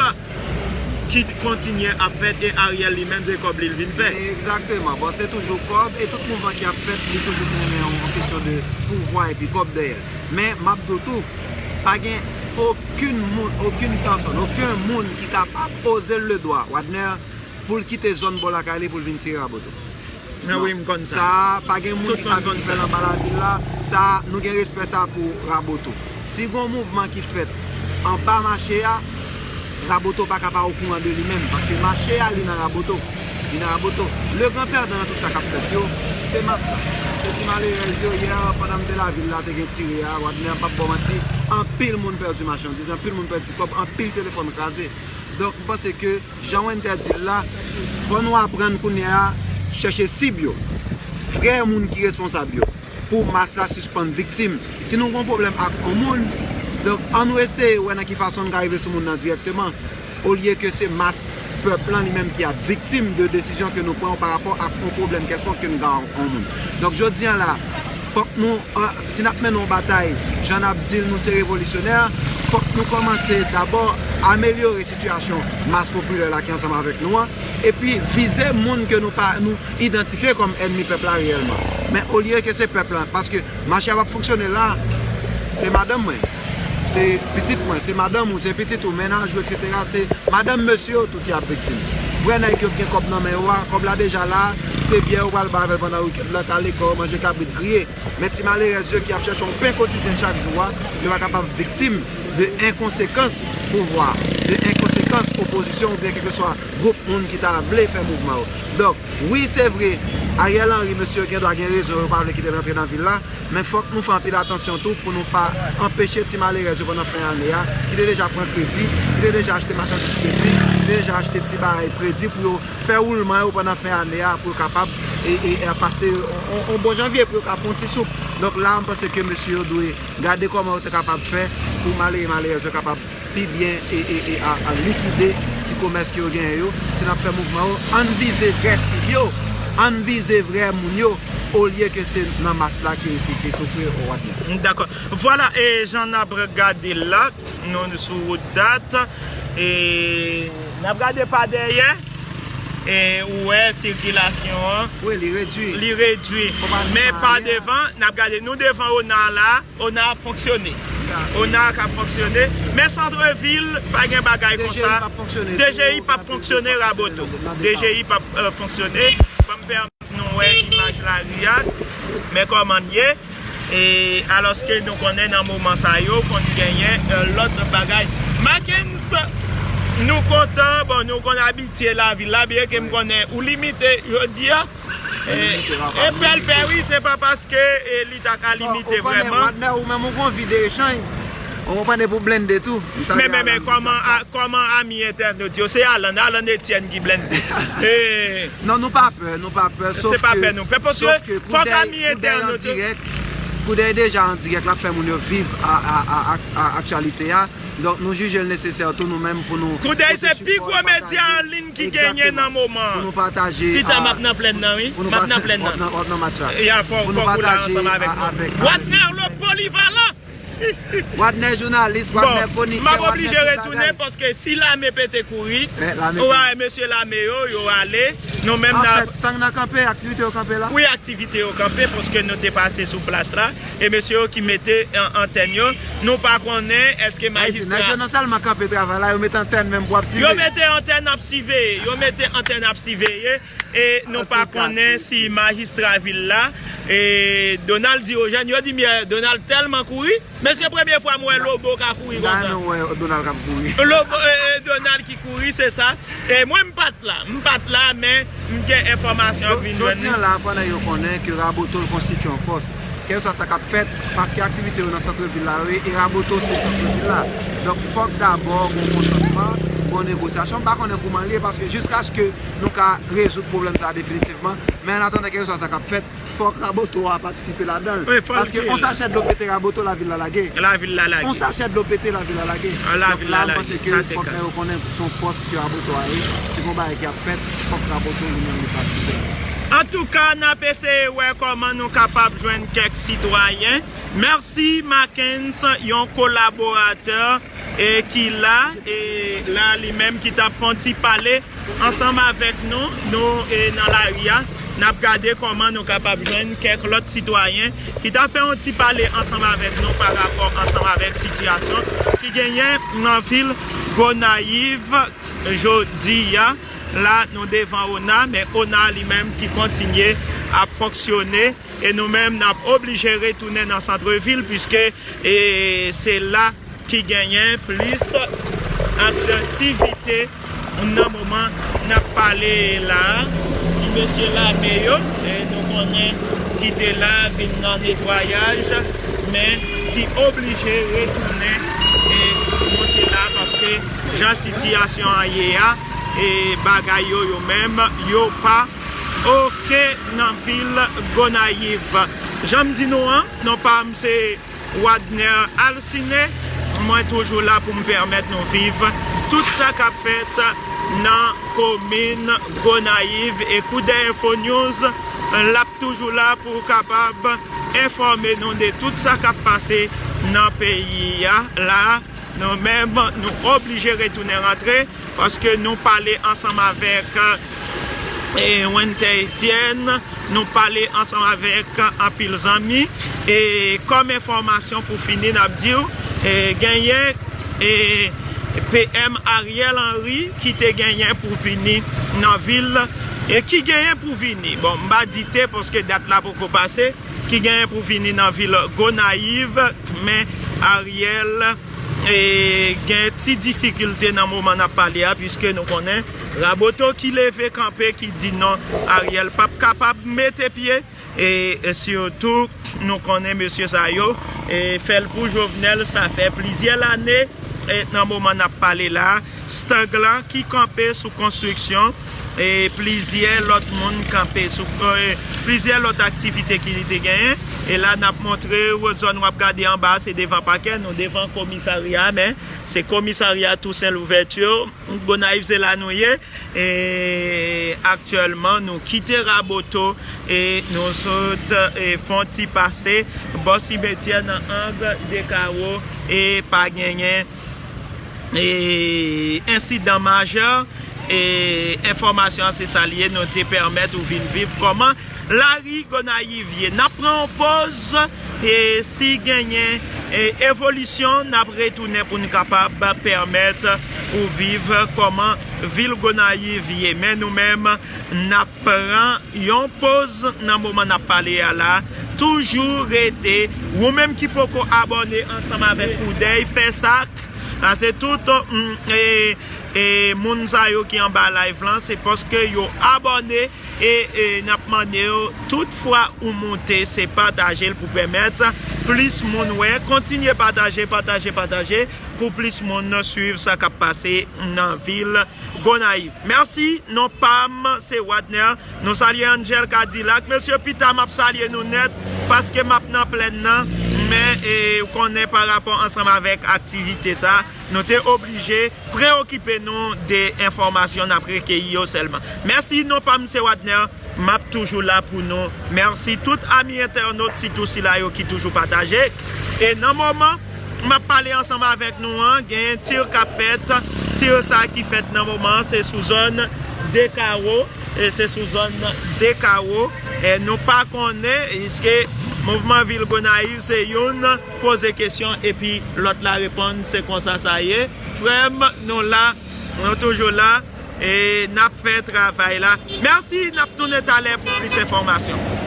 ki kontinye ap fèt e Ariel li menm se kòb li l vin fè. Egzakteman. Bon, se toujou kòb e tout mouvman ki ap fèt, li toujou tounen an kesyon de pouvwa epi kòb dèyè l. Men, m ap di w tou, pa gen okenn moun, okenn pèsòn, okenn moun ki kapab oze l le dwa, Wadner, pou l kite zòn bò lakay li pou l vin tire Raboto. Non, wi, m konn sa. Sa a, pa gen moun ki ka vin fè l anba lavil la. Sa a, nou gen respè sa a pou Raboto. Si gon mouvman ki fèt anba mache a, Raboto pa ka pa okouran de li menm, paske mache a, li nan Raboto. Li nan Raboto. Le gran pèdan nan tout sa k ap fèt yo, se mas la. Se ti malerèz yo. Yè, pandan m te lavil la, te gen tire a, Wadner, m p ap ba w manti, anpil moun pèdi machandiz, anpil moun pèdi kòb, anpil telefòn kraze. Donk, m panse ke jan Wenter di l la, fò nou aprann kounye a chèche sib yo, vrè moun ki responsab yo, pou mas la sispann viktim. Si nou gon pwoblèm ak yon moun, donk, an nou eseye wè nan ki fason n ka rive sou moun nan dirèkteman, olye ke se mas pèp lan li menm ki ap viktim de desizyon ke nou pran pa rapò ak yon pwoblèm kèlkonk ke n gen ak yon moun. Donk, jodi a la, fòk nou, e, si n ap mennen yon batay, jan n ap di l nou se revolisyonè, fòk nou kòmanse dabò amelyore sitiyasyon mas popilè la ki ansanm avèk nou an, epi vize moun ke nou pa, nou idantifye kòm ènmi pèp la reyèlman. Men olye ke se pèp la, paske mache a p ap fonksyone la, se madanm mwen, se pitit mwen, se madanm ou, se pitit ou, mennaj ou, etsetera, se madanm mesye yo tou ki ap viktim. Vrè nèg yo ki gen kòb nan men yo a, kòb la deja la, se byè yo pral ba avè l pandan wikèn nan, kale kò, manje kabrit griye. Men ti malerèz yo ki ap chèche yon pen kotidyen chak jou a, yo pa kapab viktim de enkonsekans pouvwa, de enkonsekans opozisyon oubyen kèlkeswa gwoup moun ki ta vle fè mouvman yo. Donk, wi, se vre, Ariel Henry, mesye yo gen dwa gen rezon, yo pa vle kite l rantre nan vil la, men fòk nou fè anpil atansyon tou pou nou pa anpeche ti malerèz yo pandan fen ane a, ki te deja pran kredi, ki te deja achte machandiz kredi, ki te deja achte ti bagay kredi pou yo fè woulman yo pandan fen ane a, pou yo kapab e, e, e pase yon, yon, yon bon janvye, pou yo ka fè yon ti soup. Donk la, m panse ke mesye yo dwe gade kòman yo te kapab fè pou malere, malerèz yo kapab pi byen e, e, e a, a likide ti komès ke yo genyen yo. Si n ap fè mouvman yo, ann vize vrè sib yo, ann vize vrè moun yo, olye ke se nan mas la ki, ki, ki soufri, Wadner. Dakò. Vwala, e jan n ap gade l la, nou sou wout dat, e n ap gade pa dèyè, e ou wè sikilasyon an. Wi, li redwi. Li redwi. Men pa devan, n ap gade, nou devan Ona la. Ona ap fonksyone. Ona k ap fonksyone. Men santrevil, pa gen bagay konsa. D G I p ap fonksyone Raboto. D G I p ap, e, fonksyone. Ban m pèmèt nou wè imaj lari a. Men kòman l ye. E alòske nou konnen nan moman sa yo, konn genyen, e, lòt bagay. Mackens, nou kontan, bon, nou konn abitye lavil la, byen ke m konnen ou limite jodi a. E, e bèl pè, wi, se pa paske, e, li ta ka limite vrèman. Wadner, ou menm ou gon vi de echanj. Ou konprann, e pou blende tou. M salye Alan, m di sa. Men, men, men, kòman, a, kòman ami entènot yo? Se Alan, Alan Etienne ki blende. Eh. Non, nou pa pè, nou pa pè. Se pa pè nou pè, paske fòk ami entènot yo. Koudèy deja an dirèk, l ap fè moun yo viv a, a, a, a, a aktyalite a. Donk, nou jije l nesesè tou nou menm pou nou. Koudèy se pi gwo medya an liy ki genyen nan moman an. Pou nou pataje. Pita m ap nan plèn nan, wi. M ap nan plèn nan. W ap nan match la. Ya, fò, fòk ou la ansanm avèk nou. Wadner le Polyvalent. Wadner jounalis, Wadner konikè, Wadner tout bagay. Bon, m ap oblije retounen paske si lame pete kouri, ou wè mesye lame yo, yo ale. Nou menm n ap. Anfèt, stand nan kanpe, aktivite yo kanpe la? Wi, aktivite yo kanpe paske nou te pase sou plas la. E mesye yo ki mete an-, antèn yo, nou pa konnen èske majistra. Nèg yo non sèlman kanpe travay la, yo mete antèn menm pou ap siveye. Yo mete antèn ap siveye, yo mete antèn ap siveye. E nou pa konnen si majistra vil la, e Donald Diogène, yo di m yè, Donald tèlman kouri. Men se premye fwa m wè Lobo ka kouri konsa. N pa janm wè Donald k ap kouri. Lobo, e, e, Donald ki kouri, se sa. E mwen, m pa t la. M pa t la, men m gen enfòmasyon k vin jwenn nou. Jodi a la, fò nèg yo konnen ke Raboto konstitye yon fòs. Kèlkeswa sa k ap fèt, paske aktivite yo nan sant vil la, yo ye, e Raboto se sant vil la. Donk, fòk dabò gon konsantman, gon negosyasyon. M pa konnen kouman l ye, paske jiskaske nou ka rezoud pwoblèm sa a definitivman. Men an atandan, kèlkeswa sa k ap fèt, fòk Raboto a patisipe ladan l. Paske yon sachè dlo pete Raboto, lavil la lage. Lavil la lage. Yon sachè dlo pete, lavil la lage. Donk la, m panse ke fòk nèg yo konnen se yon fòs ke Raboto a ye. Se gon bagay ki ap fèt, fòk Raboto li menm li patisipe. Antouka, n ap eseye wè kòman nou kapab jwenn kèk sitwayen. Mèsi Mackenz, yon kolaboratè, e, ki la, e la li menm ki t ap fè yon ti pale ansanm avèk nou, nou, e, nan lari a, n ap gade kòman nou kapab jwenn kèk lòt sitwayen ki ta fè yon ti pale ansanm avèk nou pa rapò ansanm avèk sitiyasyon ki genyen nan vil Gonayiv jodi a. La, nou devan ona, men ona li menm ki kontinye ap fonksyone, e nou menm n ap oblije retounen nan sant vil, piske, e, se la ki genyen plis aktivite nan moman n ap pale la a. Ti mesye lame yo, e, nou konnen ki te la vin nan netwayaj, men ki oblije retounen, e, monte la, paske jan sitiyasyon an ye a, e, bagay yo, yo menm, yo pa oke nan vil Gonayiv. Jan m di nou an, non pa m se Wadner Alcine, mwen toujou la pou m pèmèt nou viv tout sa k ap fèt nan komin Gonayiv, e Koudèy Info News, l ap toujou la pou kapab enfòme nou de tout sa k ap pase nan peyi a. La, nou menm, nou oblije retounen rantre, paske nou pale ansanm avèk, e, Wenter Etienne, nou pale ansanm avèk anpil zanmi, e kòm enfòmasyon pou fini, n ap di w, e, genyen, e, P M Ariel Henry ki te genyen pou vini nan vil, e ki genyen pou vini. Bon, m pa di te, paske dat la poko pase, ki genyen pou vini nan vil Gonayiv, men Ariel, e, gen ti difikilte nan moman n ap pale a, piske nou konnen Raboto ki leve kanpe, ki di non, Ariel p ap kapab mete pye, e, e sitou, nou konnen mesye sa yo, e, fè l pou Jovenel, sa fè plizyè lane, e, nan moman n ap pale la, stand lan ki kanpe sou konstriksyon, e plizyè lòt moun kanpe sou, e, plizyè lòt aktivite ki li te genyen. E la, n ap montre w zòn w ap gade anba, se devan pakè, nou devan komisarya, men se komisarya Toussaint Louverture. Gonayiv, se la nou ye. E aktyèlman, nou kite Raboto e nou sot, e, fè yon ti pase bò simetyè nan ang Dekawo, e pa genyen, e, ensidan majè, e enfòmasyon an se sa l ye, nou te pèmèt ou vin viv kòman lari Gonayiv ye. N ap pran yon poz, e si genyen, e, evolisyon, n ap retounen pou n kapab pèmèt ou viv kòman vil Gonayiv ye. Men nou menm, n ap pran yon poz nan moman n ap pale a la. Toujou rete, ou menm ki poko abòne ansanm avèk Koudèy, fè sa. Sa se tout, mm, e, E moun sa yo ki anba live lan, se paske yo abòne e, e n ap mande yo, tout fwa ou monte, se pataje l pou pèmèt plis moun wè. Kontinye pataje, pataje, pataje pou plis moun swiv sa k ap pase nan vil Gonayiv. Mèsi, non pa m se Wadner. Nou salye Angel Cadillac. Mesye Pita, m ap salye nou nèt paske m ap nan plèn nan. Men, e, ou konnen pa rapò ansanm avèk aktivite sa, nou te oblije preokipe nou de enfòmasyon n ap rekeyi yo sèlman. Mèsi, non pa m se Wadner. M ap toujou la pou nou. Mèsi tout ami entènot, sitou sila yo ki toujou pataje. E nan moman m ap pale ansanm avèk nou an, genyen tir k ap fèt. Tir sa ki fèt nan moman an, se sou zòn Dekawo. E se sou zòn Dekawo. E nou pa konnen, iske mouvman vil Gonayiv se youn poze kesyon, epi lòt la reponn, se konsa sa ye. Frè m, nou la, nou toujou la, e n ap fè travay la. Mèsi, n ap tounen talè pou plis enfòmasyon.